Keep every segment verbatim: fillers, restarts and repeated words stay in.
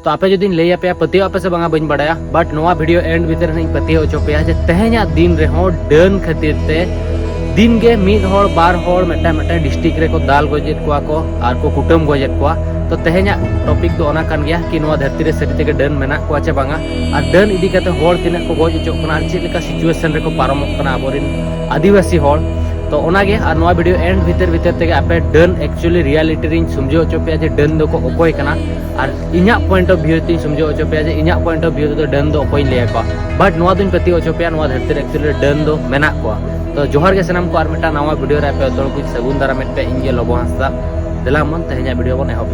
ᱛᱚ ᱟᱯᱮ ᱡᱩᱫᱤᱧ ᱞᱟᱹᱭ ᱟᱯᱮᱭᱟ, ᱯᱟᱹᱛᱭᱟᱹᱣ ᱟᱯᱮ ᱥᱮ ᱵᱟᱝᱟ ᱵᱟᱹᱧ ᱵᱟᱲᱟᱭᱟ, but ᱱᱚᱣᱟ ᱵᱷᱤᱰᱤᱭᱳ ᱮᱱᱰ ᱵᱷᱤᱛᱤᱨ ᱨᱮ ᱤᱧ ᱯᱟᱹᱛᱭᱟᱹᱣ ᱦᱚᱪᱚ ᱯᱮᱭᱟ ᱡᱮ ᱛᱮᱦᱮᱧᱟᱜ ᱫᱤᱱ ᱨᱮᱦᱚᱸ ᱰᱟᱹᱱ ᱠᱷᱟᱹᱛᱤᱨ ᱛᱮ ᱫᱤᱱ ᱜᱮ ᱢᱤᱫ ᱦᱚᱲ ᱵᱟᱨ ᱦᱚᱲ ᱢᱤᱫᱴᱟᱝ ᱢᱤᱫᱴᱟᱝ ᱰᱤᱥᱴᱨᱤᱠᱴ ᱨᱮᱠᱚ ᱫᱟᱞ ᱜᱚᱡᱮᱫ ᱠᱚᱣᱟ ᱠᱚ ᱟᱨ ᱠᱚ ᱠᱩᱴᱟᱹᱢ ᱜᱚᱡᱮᱫ ᱠᱚᱣᱟ᱾ ᱛᱚ ᱛᱮᱦᱮᱧᱟᱜ ᱴᱚᱯᱤᱠ ᱫᱚ ᱚᱱᱟ ᱠᱟᱱ ᱜᱮᱭᱟ ᱠᱤ ᱱᱚᱣᱟ ᱫᱷᱟᱹᱨᱛᱤ ᱨᱮ ᱥᱟᱹᱨᱤ ᱛᱮᱜᱮ ᱰᱟᱹᱱ ᱢᱮᱱᱟᱜ ᱠᱚᱣᱟ ᱪᱮ ᱵᱟᱝᱟ, ᱟᱨ ᱰᱟᱹᱱ ᱤᱫᱤ ᱠᱟᱛᱮ ᱦᱚᱲ ᱛᱤᱱᱟᱹᱜ ᱠᱚ ᱜᱚᱡ ᱦᱚᱪᱚᱜ ᱠᱟᱱᱟ ᱟᱨ ᱪᱮᱫ ᱞᱮᱠᱟ ᱥᱤᱪᱩᱭᱮᱥᱚᱱ ᱨᱮᱠᱚ ᱯᱟᱨᱚᱢᱚᱜ ᱠᱟᱱᱟ ᱟᱵᱚᱨᱮᱱ ᱟᱹᱫᱤᱵᱟᱹᱥᱤ ᱦᱚᱲ᱾ ᱛᱚ ᱚᱱᱟᱜᱮ, ᱟᱨ ᱱᱚᱣᱟ ᱵᱷᱤᱰᱤᱭᱳ ᱮᱱᱰ ᱵᱷᱤᱛᱤᱨ ᱵᱷᱤᱛᱤᱨ ᱛᱮᱜᱮ ᱟᱯᱮ ᱰᱟᱹᱱ ᱮᱠᱪᱩᱭᱮᱞᱤ ᱨᱤᱭᱟᱞᱤᱴᱤ ᱨᱤᱧ ᱥᱚᱢᱡᱷᱟᱹᱣ ᱦᱚᱪᱚ ᱯᱮᱭᱟ ᱡᱮ ᱰᱟᱹᱱ ᱫᱚᱠᱚ ᱚᱠᱚᱭ ᱠᱟᱱᱟ, ᱟᱨ ᱤᱧᱟᱹᱜ ᱯᱚᱭᱮᱱᱴ ᱚᱯᱷ ᱵᱷᱤᱭᱩ ᱛᱤᱧ ᱥᱚᱢᱡᱷᱟᱹᱣ ᱦᱚᱪᱚ ᱯᱮᱭᱟ ᱡᱮ ᱤᱧᱟᱹᱜ ᱯᱚᱭᱮᱱᱴ ᱚᱯᱷ ᱵᱷᱤᱭᱩ ᱛᱮᱫᱚ ᱰᱟᱹᱱ ᱫᱚ ᱚᱠᱚᱭᱤᱧ ᱞᱟᱹᱭ ᱟᱠᱚᱣᱟ᱾ ᱵᱟᱴ ᱱᱚᱣᱟ ᱫᱚᱧ ᱯᱟᱹᱛᱭᱟᱹᱣ ᱦᱚᱪᱚ ᱯᱮᱭᱟ, ᱱᱚᱣᱟ ᱫᱷᱟᱹᱨᱛᱤ ᱨᱮ ᱮᱠᱪᱩᱭᱮᱞᱤ ᱰᱟᱹᱱ ᱫᱚ ᱢᱮᱱᱟᱜ ᱠᱚᱣᱟ᱾ ᱛᱚ ᱡᱚᱦᱟᱨ ᱜᱮ ᱥᱟᱱᱟᱢ ᱠᱚ, ᱟᱨ ᱢᱤᱫᱴᱟᱝ ᱱᱟᱣᱟ ᱵᱷᱤᱰᱤᱭᱳ ᱨᱮ ᱟᱯᱮ ᱡᱚᱛᱚ ᱦᱚᱲ ᱠᱚᱧ ᱥᱟᱹᱜᱩᱱ ᱫᱟᱨᱟᱢᱮᱫ ᱯᱮᱭᱟ, ᱤᱧ ᱜᱮ ᱞᱚᱵᱚ ᱦᱟᱸᱥᱫᱟ᱾ ᱫᱮᱞᱟ ᱢᱚᱱ, ᱛᱮᱦᱮᱧᱟᱜ ᱵᱷᱤᱰᱤᱭᱳ ᱵᱚᱱ ᱮᱦᱚᱵ᱾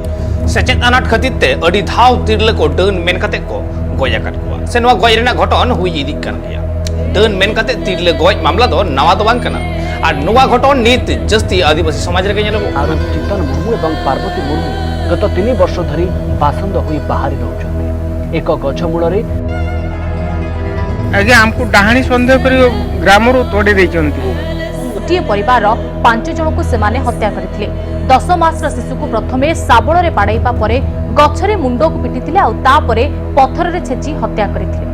ᱥᱮᱪᱮᱫ ᱟᱱᱟᱴ ᱠᱷᱟᱹᱛᱤᱨ ᱛᱮ ᱟᱹᱰᱤ ᱫᱷᱟᱣ ᱛᱤᱨᱞᱟᱹ ᱠᱚ ᱰᱟᱹᱱ ᱢᱮᱱ ᱠᱟᱛᱮ ᱠᱚ ᱜᱚᱡ ᱟᱠᱟᱫ ᱠᱚᱣᱟ, ᱥᱮ ᱱᱚᱣᱟ ᱜᱚᱡ ᱨᱮᱱᱟᱜ ᱜᱷᱚᱴᱚᱱ ᱦᱩᱭ ᱤᱫᱤᱜ ᱠᱟᱱ ᱜᱮᱭᱟ᱾ ᱰᱟᱹᱱ ᱢᱮᱱ ᱠᱟᱛᱮ ᱛᱤᱨᱞᱟᱹ ᱜᱚᱡ ᱢᱟᱢᱞᱟ ᱫᱚ ᱱᱟᱣᱟ ᱫᱚ ᱵᱟᱝ ᱠᱟᱱᱟ, ᱟᱨ ᱱᱚᱣᱟ ᱜᱷᱚᱴᱚᱱ ᱱᱤᱛ ᱡᱟᱹᱥᱛᱤ ᱟᱹᱫᱤᱵᱟᱹᱥᱤ ᱥᱚᱢᱟᱡᱽ ᱨᱮᱜᱮ ᱧᱮᱞᱚᱜᱚᱜ ᱠᱟᱱᱟ᱾ ᱟᱨᱩᱯ ᱪᱤᱛᱚᱱ ᱢᱩᱨᱢᱩ ᱮᱵᱚᱝ ᱯᱟᱨᱵᱚᱛᱤ ᱢᱩᱨᱢᱩ ᱜᱚᱛᱚ ᱛᱤᱱ ᱵᱚᱨᱥᱚ ᱫᱷᱟᱹᱨᱤᱡ ᱵᱟᱥᱚᱱᱫᱚ ᱦᱩᱭ ବାହାରି ରହୁଛନ୍ତି। ଏକ ଗଛ ମୂଳରେ ଆଜ୍ଞା, ଆମକୁ ଡାହାଣୀ ସନ୍ଦେହ କରି ଗ୍ରାମରୁ ତଡ଼ି ଦେଇଛନ୍ତି। ଗୋଟିଏ ପରିବାରର ପାଞ୍ଚ ଜଣଙ୍କୁ ସେମାନେ ହତ୍ୟା କରିଥିଲେ। ଦଶ ମାସର ଶିଶୁକୁ ପ୍ରଥମେ ଶାବଳରେ ବାଡ଼େଇବା ପରେ ଗଛରେ ମୁଣ୍ଡକୁ ପିଟିଥିଲେ, ଆଉ ତାପରେ ପଥରରେ ଛେଚି ହତ୍ୟା କରିଥିଲେ।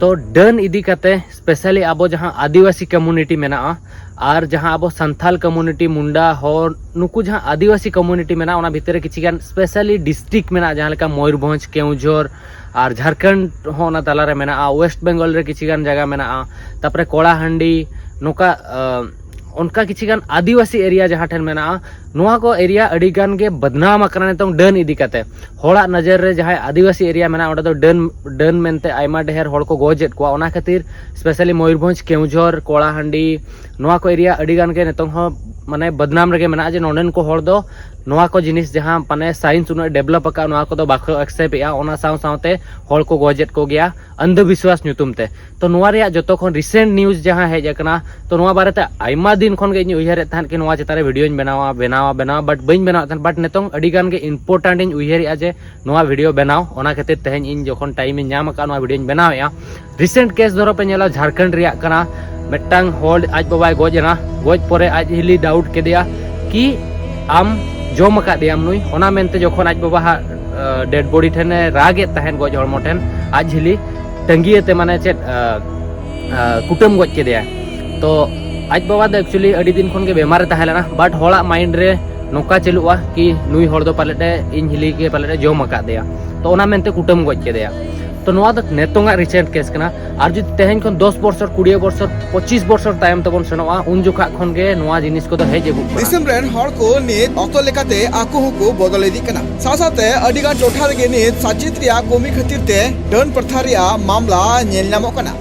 ᱛᱚ ᱰᱟᱹᱱ ᱤᱫᱤ ᱠᱟᱛᱮ ᱥᱯᱮᱥᱟᱞᱤ ᱟᱵᱚ ᱡᱟᱦᱟᱸ ᱟᱹᱫᱤᱵᱟᱹᱥᱤ ᱠᱚᱢᱩᱱᱤᱴᱤ ᱢᱮᱱᱟᱜᱼᱟ, ᱟᱨ ᱡᱟᱦᱟᱸ ᱟᱵᱚ ᱥᱟᱱᱛᱟᱞ ᱠᱚᱢᱩᱱᱤᱴᱤ, ᱢᱩᱱᱰᱟ, ᱦᱚᱲ, ᱱᱩᱠᱩ ᱡᱟᱦᱟᱸ ᱟᱹᱫᱤᱵᱟᱹᱥᱤ ᱠᱚᱢᱩᱱᱤᱴᱤ ᱢᱮᱱᱟᱜᱼᱟ, ᱚᱱᱟ ᱵᱷᱤᱛᱤᱨ ᱨᱮ ᱠᱤᱪᱷᱤ ᱜᱟᱱ ᱥᱯᱮᱥᱟᱞᱤ ᱰᱤᱥᱴᱨᱤᱠᱴ ᱢᱮᱱᱟᱜᱼᱟ, ᱡᱟᱦᱟᱸ ᱞᱮᱠᱟ ᱢᱚᱭᱩᱨᱵᱷᱚᱸᱡᱽ, ᱠᱮᱣᱡᱷᱚᱨ, ᱟᱨ ᱡᱷᱟᱲᱠᱷᱚᱸᱰ ᱦᱚᱸ ᱚᱱᱟ ᱛᱟᱞᱟᱨᱮ ᱢᱮᱱᱟᱜᱼᱟ, ᱳᱭᱮᱥᱴ ᱵᱮᱝᱜᱚᱞ ᱨᱮ ᱠᱤᱪᱷᱤ ᱜᱟᱱ ᱡᱟᱭᱜᱟ ᱢᱮᱱᱟᱜᱼᱟ, ᱛᱟᱨᱯᱚᱨᱮ ᱠᱚᱲᱟᱦᱟᱱᱰᱤ, ᱱᱚᱝᱠᱟ ᱚᱱᱠᱟ ᱠᱤᱪᱷᱤ ᱜᱟᱱ ᱟᱹᱫᱤᱵᱟᱹᱥᱤ ᱮᱨᱤᱭᱟ ᱡᱟᱦᱟᱸ ᱴᱷᱮᱱ ᱢᱮᱱᱟᱜᱼᱟ, ᱱᱚᱣᱟ ᱠᱚ ᱮᱨᱤᱭᱟ ᱟᱹᱰᱤ ᱜᱟᱱ ᱜᱮ ᱵᱚᱫᱱᱟᱢ ᱟᱠᱟᱱᱟ ᱱᱤᱛᱚᱝ ᱰᱟᱹᱱ ᱤᱫᱤ ᱠᱟᱛᱮ᱾ ᱦᱚᱲᱟᱜ ᱱᱚᱡᱚᱨ ᱨᱮ ᱡᱟᱦᱟᱸᱭ ᱟᱹᱫᱤᱵᱟᱹᱥᱤ ᱮᱨᱤᱭᱟ ᱢᱮᱱᱟᱜᱼᱟ, ᱚᱸᱰᱮ ᱫᱚ ᱰᱟᱹᱱ, ᱰᱟᱹᱱ ᱢᱮᱱᱛᱮ ᱟᱭᱢᱟ ᱰᱷᱮᱨ ᱦᱚᱲ ᱠᱚ ᱜᱚᱡᱮᱫ ᱠᱚᱣᱟ᱾ ᱚᱱᱟ ᱠᱷᱟᱹᱛᱤᱨ ᱥᱯᱮᱥᱟᱞᱤ ᱢᱚᱭᱩᱨᱵᱷᱚᱸᱡᱽ, ᱠᱮᱣᱡᱷᱚᱨ, ᱠᱚᱲᱟᱦᱟᱱᱰᱤ, ᱱᱚᱣᱟ ᱠᱚ ᱮᱨᱤᱭᱟ ᱟᱹᱰᱤ ᱜᱟᱱ ᱜᱮ ᱱᱤᱛᱚᱝ ᱦᱚᱸ ᱢᱟᱱᱮ ᱵᱚᱫᱱᱟᱢ ᱨᱮᱜᱮ ᱢᱮᱱᱟᱜᱼᱟ, ᱡᱮ ᱱᱚᱸᱰᱮᱱ ᱠᱚ ᱦᱚᱲ ᱫᱚ ᱱᱚᱣᱟ ᱠᱚ ᱡᱤᱱᱤᱥ ᱡᱟᱦᱟᱸ ᱢᱟᱱᱮ ᱥᱟᱭᱮᱱᱥ ᱩᱱᱟᱹᱜ ᱰᱮᱵᱷᱞᱚᱯ ᱟᱠᱟᱫ, ᱱᱚᱣᱟ ᱠᱚᱫᱚ ᱵᱟᱠᱚ ᱮᱠᱥᱮᱯᱴ ᱮᱫᱼᱟ᱾ ᱚᱱᱟ ᱥᱟᱶ ᱥᱟᱶᱛᱮ ᱦᱚᱲ ᱠᱚ ᱜᱚᱡᱮᱫ ᱠᱚᱜᱮᱭᱟ ᱚᱱᱫᱷᱚᱵᱤᱥᱣᱟᱥ ᱧᱩᱛᱩᱢ ᱛᱮ᱾ ᱛᱚ ᱱᱚᱣᱟ ᱨᱮᱭᱟᱜ ᱡᱚᱛᱚ ᱠᱷᱚᱱ ᱨᱤᱥᱮᱱᱴ ᱱᱤᱭᱩᱡᱽ ᱡᱟᱦᱟᱸ ᱦᱮᱡ ᱟᱠᱟᱱᱟ, ᱛᱚ ᱱᱚᱣᱟ ᱵᱟᱨᱮᱛᱮ ᱟᱭᱢᱟ ᱫᱤᱱ ᱠᱷᱚᱱ ᱜᱮ ᱤᱧ ᱩᱭᱦᱟᱹᱨᱮᱫ ᱛᱟᱦᱮᱸᱫ ᱠᱤ ᱱᱚᱣᱟ ᱪᱮᱛᱟᱱ ᱨᱮ ᱵᱷᱤᱰᱤᱭᱳᱧ ᱵᱮᱱᱟᱣᱟ, ᱵᱮᱱᱟᱣᱟ, ᱵᱮᱱᱟᱣᱟ, ᱵᱟᱴ ᱵᱟᱹᱧ ᱵᱮᱱᱟᱣᱮᱫ ᱛᱟᱦᱮᱸᱫ᱾ ᱵᱟᱴ ᱱᱤᱛᱚᱝ ᱟᱹᱰᱤ ᱜᱟᱱ ᱜᱮ ᱤᱢᱯᱚᱨᱴᱮᱱᱴ ᱤᱧ ᱩᱭᱦᱟᱹᱨᱮᱫᱼᱟ ᱡᱮ ᱱᱚᱣᱟ ᱵᱷᱤᱰᱤᱭᱳ ᱵᱮᱱᱟᱣ, ᱚᱱᱟ ᱠᱷᱟᱹᱛᱤᱨ ᱛᱮᱦᱮᱧ ᱤᱧ ᱡᱚᱠᱷᱚᱱ ᱴᱟᱭᱤᱢ ᱤᱧ ᱧᱟᱢ ᱟᱠᱟᱫ, ᱱᱚᱣᱟ ᱵᱷᱤᱰᱤᱭᱳᱧ ᱵᱮᱱᱟᱣᱮᱫᱼᱟ᱾ ᱨᱤᱥᱮᱱᱴ ᱠᱮᱥ ᱫᱷᱚᱨᱚ ᱯᱮ ᱧᱮᱞᱟ, ᱡᱷᱟᱲᱠᱷᱚᱸᱰ ᱨᱮᱭᱟᱜ ᱠᱟᱱᱟ, ᱢᱤᱫᱴᱟᱝ ᱦᱚᱲ ᱟᱡ ᱵᱟᱵᱟᱭ ᱜᱚᱡ ᱮᱱᱟ, ᱜᱚᱡ ᱯᱚᱨᱮ ᱟᱡ ᱦᱤᱞᱤ ᱰᱟᱣᱩᱴ ᱠᱮᱫᱮᱭᱟ ᱠᱤ ᱟᱢ ᱡᱚᱢ ᱟᱠᱟᱫᱮᱭᱟᱢ ᱱᱩᱭ, ᱚᱱᱟ ᱢᱮᱱᱛᱮ ᱡᱚᱠᱷᱚᱱ ᱟᱡ ᱵᱟᱵᱟ ᱦᱟᱜ ᱰᱮᱰ ᱵᱚᱰᱤ ᱴᱷᱮᱱᱮ ᱨᱟᱜ ᱮᱫ ᱛᱟᱦᱮᱸᱫ ᱜᱚᱡ ᱦᱚᱲᱢᱚ ᱴᱷᱮᱱ, ᱟᱡ ᱡᱷᱤᱞᱤ ᱴᱟᱺᱜᱤᱭᱟᱛᱮ, ᱢᱟᱱᱮ ᱪᱮᱫ, ᱟ, ᱟ, ᱠᱩᱴᱟᱹᱢ ᱜᱚᱡ ᱠᱮᱫᱮᱭᱟ᱾ ᱛᱚ ᱟᱡ ᱵᱟᱵᱟ ᱫᱚ ᱮᱠᱪᱩᱭᱮᱞᱤ ᱟᱹᱰᱤ ᱫᱤᱱ ᱠᱷᱚᱱ ᱜᱮ ᱵᱮᱢᱟᱨ ᱮ ᱛᱟᱦᱮᱸ ᱞᱮᱱᱟ, ᱵᱟᱴ ᱦᱚᱲᱟᱜ ᱢᱟᱭᱤᱱᱰ ᱨᱮ ᱱᱚᱝᱠᱟ ᱪᱟᱹᱞᱩᱜᱼᱟ ᱠᱤ ᱱᱩᱭ ᱦᱚᱲ ᱫᱚ ᱯᱟᱞᱮᱫ ᱮ, ᱤᱧ ᱦᱤᱞᱤ ᱜᱮ ᱯᱟᱞᱮᱫ ᱮ ᱡᱚᱢ ᱟᱠᱟᱫ ᱫᱮᱭᱟ, ᱛᱚ ᱚᱱᱟ ᱢᱮᱱᱛᱮ ᱠᱩᱴᱟᱹᱢ ᱜᱚᱡ ᱠᱮᱫᱮᱭᱟ᱾ ᱛᱚ ᱱᱚᱣᱟ ᱫᱚ ᱱᱤᱛᱚᱝᱟᱜ ᱨᱤᱥᱮᱱᱴ ᱠᱮᱥ ᱠᱟᱱᱟ᱾ ᱟᱨ ᱡᱩᱫᱤ ᱛᱮᱦᱮᱧ ᱠᱷᱚᱱ ᱫᱚᱥ ᱵᱚᱪᱷᱚᱨ, ᱠᱩᱲᱤ ᱵᱚᱪᱷᱚᱨ, ᱯᱚᱸᱪᱤᱥ ᱵᱚᱪᱷᱚᱨ ᱛᱟᱭᱚᱢ ᱛᱮᱵᱚᱱ ᱥᱮᱱᱚᱜᱼᱟ, ᱩᱱ ᱡᱚᱠᱷᱟᱜ ᱠᱷᱚᱱ ᱜᱮ ᱱᱚᱣᱟ ᱡᱤᱱᱤᱥ ᱠᱚᱫᱚ ᱦᱮᱡ ᱟᱹᱜᱩᱜ ᱠᱟᱱᱟ᱾ ᱫᱤᱥᱚᱢ ᱨᱮᱱ ᱦᱚᱲ ᱠᱚ ᱱᱤᱛ ᱚᱠᱛᱚ ᱞᱮᱠᱟᱛᱮ ᱟᱠᱚ ᱦᱚᱸᱠᱚ ᱵᱚᱫᱚᱞ ᱤᱫᱤᱜ ᱠᱟᱱᱟ᱾ ᱥᱟᱶ ᱥᱟᱶᱛᱮ ᱟᱹᱰᱤ ᱜᱟᱱ ᱴᱚᱴᱷᱟ ᱨᱮᱜᱮ ᱱᱤᱛ ᱥᱟᱪᱮᱛ ᱨᱮᱭᱟᱜ ᱠᱚᱢᱤ ᱠᱷᱟᱹᱛᱤᱨ ᱛᱮ ᱰᱟᱹᱱ ᱯᱨᱚᱛᱷᱟ ᱨᱮᱭᱟᱜ ᱢᱟᱢᱞᱟ ᱧᱮᱞ ᱧᱟᱢᱚᱜ ᱠᱟᱱᱟ᱾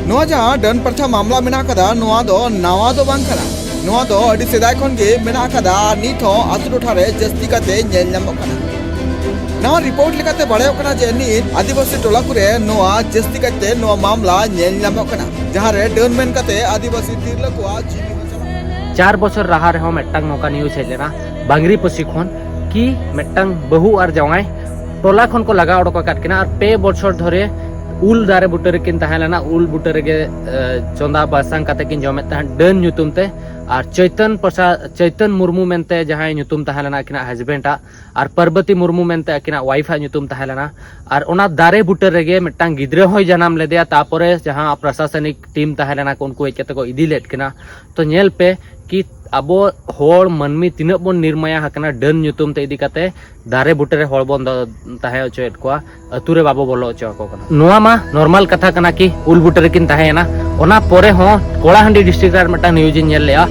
ᱱᱚᱣᱟ ᱡᱟᱦᱟᱸ ᱰᱟᱹᱱ ᱯᱨᱚᱛᱷᱟ ᱢᱟᱢᱞᱟ ᱢᱮᱱᱟᱜ ᱟᱠᱟᱫᱟ, ᱱᱚᱣᱟ ᱫᱚ ᱱᱟᱣᱟ ᱫᱚ ᱵᱟᱝ ᱠᱟᱱᱟ᱾ ᱱᱚᱣᱟ ᱫᱚ ᱟᱹᱰᱤ ᱥᱮᱫᱟᱭ ᱠᱷᱚᱱ ᱜᱮ ᱢᱮᱱᱟᱜ ᱟᱠᱟᱫᱟ ᱟᱨ ᱱᱤᱛ ᱦᱚᱸ ᱟᱛᱳ ᱴᱚᱴᱷᱟ ᱨᱮ ᱡᱟᱹᱥᱛᱤ ᱠᱟᱛᱮ ᱧᱮᱞ ᱧᱟᱢᱚᱜ ᱠᱟᱱᱟ᱾ ᱱᱟᱣᱟ ᱨᱤᱯᱳᱨᱴ ᱞᱮᱠᱟᱛᱮ ᱵᱟᱲᱟᱭᱚᱜ ᱠᱟᱱᱟ ᱡᱮ ᱱᱤᱛ ᱟᱹᱫᱤᱵᱟᱹᱥᱤ ᱴᱚᱞᱟ ᱠᱚᱨᱮ ᱱᱚᱣᱟ ᱡᱟᱹᱥᱛᱤ ᱠᱟᱭᱛᱮ ᱱᱚᱣᱟ ᱢᱟᱢᱞᱟ ᱧᱮᱞ ᱧᱟᱢᱚᱜ ᱠᱟᱱᱟ, ᱡᱟᱦᱟᱸ ᱨᱮ ᱰᱟᱹᱱ ᱢᱮᱱ ᱠᱟᱛᱮ ᱟᱹᱫᱤᱵᱟᱹᱥᱤ ᱛᱤᱨᱞᱟᱹ ᱠᱚᱣᱟᱜ ᱡᱤᱣᱤ ᱦᱚᱸ ᱪᱟᱞᱟᱜ ᱠᱟᱱᱟ᱾ ᱪᱟᱨ ᱵᱚᱪᱷᱚᱨ ᱞᱟᱦᱟ ᱨᱮᱦᱚᱸ ᱢᱤᱫᱴᱟᱝ ᱱᱚᱝᱠᱟ ᱱᱤᱭᱩᱡᱽ ᱦᱮᱡ ᱞᱮᱱᱟ ᱵᱟᱝᱨᱤᱯᱚᱥᱤ ᱠᱷᱚᱱ, ᱠᱤ ᱢᱤᱫᱴᱟᱝ ᱵᱟᱹᱦᱩ ᱟᱨ ᱡᱟᱶᱟᱭ ᱴᱚᱞᱟ ᱠᱷᱚᱱ ᱠᱚ ᱞᱟᱜᱟ ᱚᱰᱚᱠ ᱟᱠᱟᱫ ᱠᱤᱱᱟ ᱟᱨ ᱯᱮ ᱵᱚᱪᱷᱚᱨ ᱫᱷᱚᱨᱮ ᱩᱞ ᱫᱟᱨᱮ ᱵᱩᱴᱟᱹ ᱨᱮᱠᱤᱱ ᱛᱟᱦᱮᱸ ᱞᱮᱱᱟ, ᱩᱞ ᱵᱩᱴᱟᱹ ᱨᱮᱜᱮ, ᱮ, ᱪᱚᱸᱫᱟ ᱵᱟᱥᱟᱝ ᱠᱟᱛᱮ ᱠᱤᱱ ᱡᱚᱢᱮᱫ ᱛᱟᱦᱮᱸᱫ ᱰᱟᱹᱱ ᱧᱩᱛᱩᱢ ᱛᱮ᱾ ᱟᱨ ᱪᱳᱭᱛᱚᱱ ᱯᱨᱚᱥᱟᱫ, ᱪᱳᱭᱛᱚᱱ ᱢᱩᱨᱢᱩ ᱢᱮᱱᱛᱮ ᱡᱟᱦᱟᱸᱭ ᱧᱩᱛᱩᱢ ᱛᱟᱦᱮᱸ ᱞᱮᱱᱟ ᱟᱹᱠᱤᱱᱟᱜ ᱦᱟᱡᱵᱮᱱᱰ ᱟᱜ, ᱟᱨ ᱯᱟᱨᱵᱚᱛᱤ ᱢᱩᱨᱢᱩ ᱢᱮᱱᱛᱮ ᱟᱹᱠᱤᱱᱟᱜ ᱣᱟᱭᱤᱯᱷ ᱟᱜ ᱧᱩᱛᱩᱢ ᱛᱟᱦᱮᱸ ᱞᱮᱱᱟ᱾ ᱟᱨ ᱚᱱᱟ ᱫᱟᱨᱮ ᱵᱩᱴᱟᱹ ᱨᱮᱜᱮ ᱢᱤᱫᱴᱟᱝ ᱜᱤᱫᱽᱨᱟᱹ ᱦᱚᱸᱭ ᱡᱟᱱᱟᱢ ᱞᱮᱫᱮᱭᱟ᱾ ᱛᱟᱯᱚᱨᱮ ᱡᱟᱦᱟᱸ ᱯᱨᱚᱥᱟᱥᱚᱱᱤᱠ ᱴᱤᱢ ᱛᱟᱦᱮᱸ ᱞᱮᱱᱟ ᱠᱚ, ᱩᱱᱠᱩ ᱦᱮᱡ ᱠᱟᱛᱮ ᱠᱚ ᱤᱫᱤ ᱞᱮᱫ ᱠᱤᱱᱟ᱾ ᱛᱚ ᱧᱮᱞ ᱯᱮ ᱠᱤ ᱟᱵᱚ ᱦᱚᱲ ᱢᱟᱹᱱᱢᱤ ᱛᱤᱱᱟᱹᱜ ᱵᱚᱱ ᱱᱤᱨᱢᱟᱭᱟ ᱟᱠᱟᱱᱟ ᱰᱟᱹᱱ ᱧᱩᱛᱩᱢ ᱛᱮ ᱤᱫᱤ ᱠᱟᱛᱮ ᱫᱟᱨᱮ ᱵᱩᱴᱟᱹ ᱨᱮ ᱦᱚᱲ ᱵᱚᱱ ᱫᱚ-, ᱛᱟᱦᱮᱸ ᱦᱚᱪᱚᱭᱮᱫ ᱠᱚᱣᱟ, ᱟᱹᱛᱩ ᱨᱮ ᱵᱟᱵᱚ ᱵᱚᱞᱚ ᱦᱚᱪᱚ ᱟᱠᱚ ᱠᱟᱱᱟ᱾ ᱱᱚᱣᱟ ᱢᱟ ᱱᱚᱨᱢᱟᱞ ᱠᱟᱛᱷᱟ ᱠᱟᱱᱟ ᱠᱤ ᱩᱞ ᱵᱩᱴᱟᱹ ᱨᱮᱠᱤᱱ ᱛᱟᱦᱮᱸᱭᱮᱱᱟ᱾ ᱚᱱᱟ ᱯᱚᱨᱮ ᱦᱚᱸ ᱠᱚᱲᱟᱦᱟᱱᱰᱤ ᱰᱤᱥᱴᱨᱤᱠᱴ ᱨᱮ ᱟᱨ ᱢᱤᱫᱴᱟᱝ ᱱᱤᱭᱩᱡᱽ ᱤᱧ ᱧᱮᱞ ᱞᱮᱜᱼᱟ,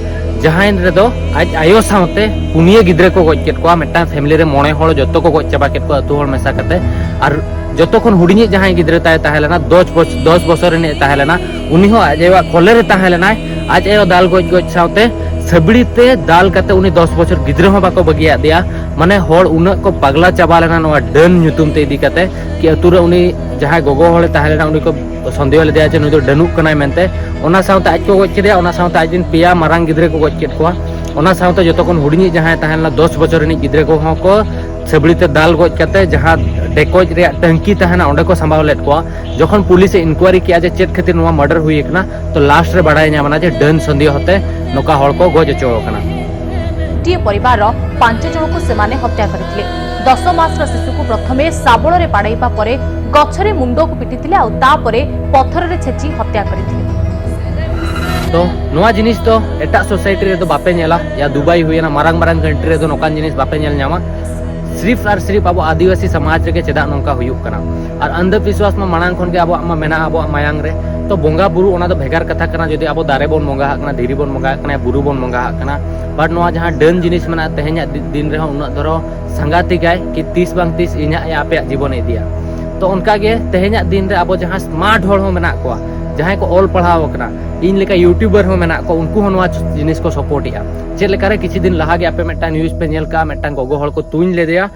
ᱡᱟᱦᱟᱸᱭ ᱨᱮᱫᱚ ᱟᱡ ᱟᱭᱳ ᱥᱟᱶᱛᱮ ᱯᱩᱱᱭᱟᱹ ᱜᱤᱫᱽᱨᱟᱹ ᱠᱚ ᱜᱚᱡ ᱠᱮᱫ ᱠᱚᱣᱟ᱾ ᱢᱤᱫᱴᱟᱝ ᱯᱷᱮᱢᱤᱞᱤ ᱨᱮ ᱢᱚᱬᱮ ᱦᱚᱲ ᱡᱚᱛᱚ ᱠᱚ ᱜᱚᱡ ᱪᱟᱵᱟ ᱠᱮᱫ ᱠᱚᱣᱟ, ᱟᱹᱛᱩ ᱦᱚᱲ ᱢᱮᱥᱟ ᱠᱟᱛᱮ᱾ ᱟᱨ ᱡᱚᱛᱚ ᱠᱷᱚᱱ ᱦᱩᱰᱤᱧᱤᱡ ᱡᱟᱦᱟᱸᱭ ᱜᱤᱫᱽᱨᱟᱹ ᱛᱟᱭ ᱛᱟᱦᱮᱸ ᱞᱮᱱᱟ, ᱫᱚᱥ ᱵᱚᱪ-, ᱫᱚᱥ ᱵᱚᱪᱷᱚᱨ ᱨᱤᱱᱤᱡ ᱛᱟᱦᱮᱸ ᱞᱮᱱᱟ, ᱩᱱᱤ ᱦᱚᱸ ᱟᱡ ᱟᱭᱳᱣᱟᱜ ᱠᱚᱞᱮ ᱨᱮ ᱛᱟᱦᱮᱸ ᱞᱮᱱᱟᱭ᱾ ᱟᱡ ᱟᱭᱳ ᱫᱟᱞ ᱜᱚᱡ ᱜᱚᱡ ᱥᱟᱶᱛᱮ ᱥᱟᱹᱵᱲᱤ ᱛᱮ ᱫᱟᱞ ᱠᱟᱛᱮ ᱩᱱᱤ ᱫᱚᱥ ᱵᱚᱪᱷᱚᱨ ᱜᱤᱫᱽᱨᱟᱹ ᱦᱚᱸ ᱵᱟᱠᱚ ᱵᱟᱹᱜᱤᱭᱟᱫ ᱫᱮᱭᱟ᱾ ᱢᱟᱱᱮ ᱦᱚᱲ ᱩᱱᱟᱹᱜ ᱠᱚ ᱯᱟᱜᱽᱞᱟ ᱪᱟᱵᱟ ᱞᱮᱱᱟ ᱱᱚᱣᱟ ᱰᱟᱹᱱ ᱧᱩᱛᱩᱢ ᱛᱮ ᱤᱫᱤ ᱠᱟᱛᱮ, ᱠᱤ ᱟᱹᱛᱩ ᱨᱮ ᱩᱱᱤ ᱡᱟᱦᱟᱸᱭ ᱜᱚᱜᱚ ᱦᱚᱲᱮ ᱛᱟᱦᱮᱸ ᱞᱮᱱᱟ ᱩᱱᱤ ᱠᱚ ᱥᱚᱱᱫᱮᱦᱚ ᱞᱮᱫᱮᱭᱟ ᱡᱮ ᱱᱩᱭ ᱫᱚ ᱰᱟᱹᱱᱩᱜ ᱠᱟᱱᱟᱭ ᱢᱮᱱᱛᱮ᱾ ᱚᱱᱟ ᱥᱟᱶᱛᱮ ᱟᱡ ᱠᱚ ᱜᱚᱡ ᱠᱮᱫᱮᱭᱟ, ᱚᱱᱟ ᱥᱟᱶᱛᱮ ᱟᱡ ᱨᱮᱱ ᱯᱮᱭᱟ ᱢᱟᱨᱟᱝ ᱜᱤᱫᱽᱨᱟᱹ ᱠᱚ ᱜᱚᱡ ᱠᱮᱫ ᱠᱚᱣᱟ᱾ ᱚᱱᱟ ᱥᱟᱶᱛᱮ ᱡᱚᱛᱚ ᱠᱷᱚᱱ ᱦᱩᱰᱤᱧᱤᱡ ᱡᱟᱦᱟᱸᱭ ᱛᱟᱦᱮᱸ ᱞᱮᱱᱟ ᱫᱚᱥ ᱵᱚᱪᱷᱚᱨ ᱨᱤᱱᱤᱡ ᱜᱤᱫᱽᱨᱟᱹ ᱠᱚᱦᱚᱸ ᱠᱚ ᱥᱟᱹᱵᱲᱤ ᱛᱮ ᱫᱟᱞ ᱜᱚᱡ ᱠᱟᱛᱮ ᱡᱟᱦᱟᱸ ᱰᱷᱮᱠᱚᱡ ᱨᱮᱭᱟᱜ ᱴᱟᱹᱝᱠᱤ ᱛᱟᱦᱮᱱᱟ ᱚᱸᱰᱮ ᱠᱚ ᱥᱟᱢᱵᱟᱣ ᱞᱮᱫ ᱠᱚᱣᱟ᱾ ᱡᱚᱠᱷᱚᱱ ᱯᱩᱞᱤᱥ ᱮ ᱤᱱᱠᱩᱭᱟᱨᱤ ᱠᱮᱜᱼᱟ ᱡᱮ ᱪᱮᱫ ᱠᱷᱟᱹᱛᱤᱨ ᱱᱚᱣᱟ ᱢᱟᱨᱰᱟᱨ ᱦᱩᱭ ᱟᱠᱟᱱᱟ, ᱛᱚ ᱞᱟᱥᱴ ᱨᱮ ᱵᱟᱲᱟᱭ ᱧᱟᱢ ᱮᱱᱟ ᱡᱮ ᱰᱟᱹᱱ ᱥᱚᱱᱫᱮᱦᱚ ᱛᱮ ᱱᱚᱝᱠᱟ ᱦᱚᱲ ᱠᱚ ᱜᱚᱡ ᱦᱚᱪᱚ ᱟᱠᱟᱱᱟ᱾ ଗୋଟିଏ ପରିବାରର ପାଞ୍ଚ ଜଣଙ୍କୁ ସେମାନେ ହତ୍ୟା କରିଥିଲେ। ଦଶ ମାସର ଶିଶୁକୁ ପ୍ରଥମେ ଶାବଳରେ ବାଡ଼େଇବା ପରେ ଗଛରେ ମୁଣ୍ଡକୁ ପିଟିଥିଲେ, ଆଉ ତାପରେ ପଥରରେ ଛେଚି ହତ୍ୟା କରିଥିଲେ। ᱛᱚ ᱱᱚᱣᱟ ᱡᱤᱱᱤᱥ ᱫᱚ ᱮᱴᱟᱜ ᱥᱳᱥᱟᱭᱴᱤ ᱨᱮᱫᱚ ᱵᱟᱯᱮ ᱧᱮᱞᱟ, ᱭᱟ ᱫᱩᱵᱟᱭ ᱦᱩᱭᱮᱱᱟ, ᱢᱟᱨᱟᱝ ᱢᱟᱨᱟᱝ ᱠᱟᱱᱴᱨᱤ ᱨᱮᱫᱚ ᱱᱚᱝᱠᱟᱱ ᱡᱤᱱᱤᱥ ᱵᱟᱯᱮ ᱧᱮᱞ ᱧᱟᱢᱟ᱾ ᱥᱨᱤᱯ ᱟᱨ ᱥᱨᱤᱯ ᱟᱵᱚ ᱟᱹᱫᱤᱵᱟᱹᱥᱤ ᱥᱚᱢᱟᱡᱽ ᱨᱮᱜᱮ ᱪᱮᱫᱟᱜ ᱱᱚᱝᱠᱟ ᱦᱩᱭᱩᱜ ᱠᱟᱱᱟ? ᱟᱨ ᱟᱱᱫᱷᱚ ᱵᱤᱥᱣᱟᱥ ᱢᱟ ᱢᱟᱲᱟᱝ ᱠᱷᱚᱱ ᱜᱮ ᱟᱵᱚᱣᱟᱜ ᱢᱟ ᱢᱮᱱᱟᱜᱼᱟ, ᱟᱵᱚᱣᱟᱜ ᱢᱟᱭᱟᱝ ᱨᱮ᱾ ᱛᱚ ᱵᱚᱸᱜᱟ ᱵᱩᱨᱩ ᱚᱱᱟ ᱫᱚ ᱵᱷᱮᱜᱟᱨ ᱠᱟᱛᱷᱟ ᱠᱟᱱᱟ, ᱡᱩᱫᱤ ᱟᱵᱚ ᱫᱟᱨᱮ ᱵᱚᱱ ᱵᱚᱸᱜᱟ ᱟᱜ ᱠᱟᱱᱟ, ᱫᱷᱤᱨᱤ ᱵᱚᱱ ᱵᱚᱸᱜᱟ ᱟᱜ ᱠᱟᱱᱟ, ᱵᱩᱨᱩ ᱵᱚᱱ ᱵᱚᱸᱜᱟ ᱟᱜ ᱠᱟᱱᱟ, ᱵᱟᱴ ᱱᱚᱣᱟ ᱡᱟᱦᱟᱸ ᱰᱟᱹᱱ ᱡᱤᱱᱤᱥ ᱢᱮᱱᱟᱜᱼᱟ, ᱛᱮᱦᱮᱧᱟᱜ ᱫᱤ- ᱫᱤᱱ ᱨᱮᱦᱚᱸ ᱩᱱᱟᱹᱜ ᱫᱷᱚᱨᱚ ᱥᱟᱸᱜᱟᱛᱤᱠᱟᱭ ᱠᱤ ᱛᱤᱥ ᱵᱟᱝ ᱛᱤᱥ ᱤᱧᱟᱹᱜ ᱮ ᱟᱯᱮᱭᱟᱜ ᱡᱤᱵᱚᱱᱮ ᱤᱫᱤᱭᱟ᱾ ᱛᱚ ᱚᱱᱠᱟᱜᱮ ᱛᱮᱦᱮᱧᱟᱜ ᱫᱤᱱ ᱨᱮ ᱟᱵᱚ ᱡᱟᱦᱟᱸ ᱥᱢᱟᱨᱴ ᱦᱚᱲ ᱦᱚᱸ ᱢᱮᱱᱟᱜ ᱠᱚᱣᱟ, ᱡᱟᱦᱟᱸᱭ ᱠᱚ ᱚᱞ ᱯᱟᱲᱦᱟᱣ ᱟᱠᱟᱱᱟ, ᱤᱧ ᱞᱮᱠᱟ ᱭᱩᱴᱩᱵᱟᱨ ᱦᱚᱸ ᱢᱮᱱᱟᱜ ᱠᱚᱣᱟ, ᱩᱱᱠᱩ ᱦᱚᱸ ᱱᱚᱣᱟ ᱡᱤᱱᱤᱥ ᱠᱚ ᱥᱟᱯᱳᱨᱴ ᱮᱜᱼᱟ᱾ ᱪᱮᱫ ᱞᱮᱠᱟᱨᱮ ᱠᱤᱪᱷᱩ ᱫᱤᱱ ᱞᱟᱦᱟ ᱜᱮ ᱟᱯᱮ ᱢᱤᱫᱴᱟᱝ ᱱᱤᱭᱩᱡᱽ ᱯᱮ ᱧᱮᱞ ᱠᱟᱜᱼᱟ, ᱢᱤᱫᱴᱟᱝ ᱜᱚᱜᱚ ᱦᱚᱲ ᱠᱚ ᱛᱩᱧ ᱞᱮᱫᱮᱭᱟ,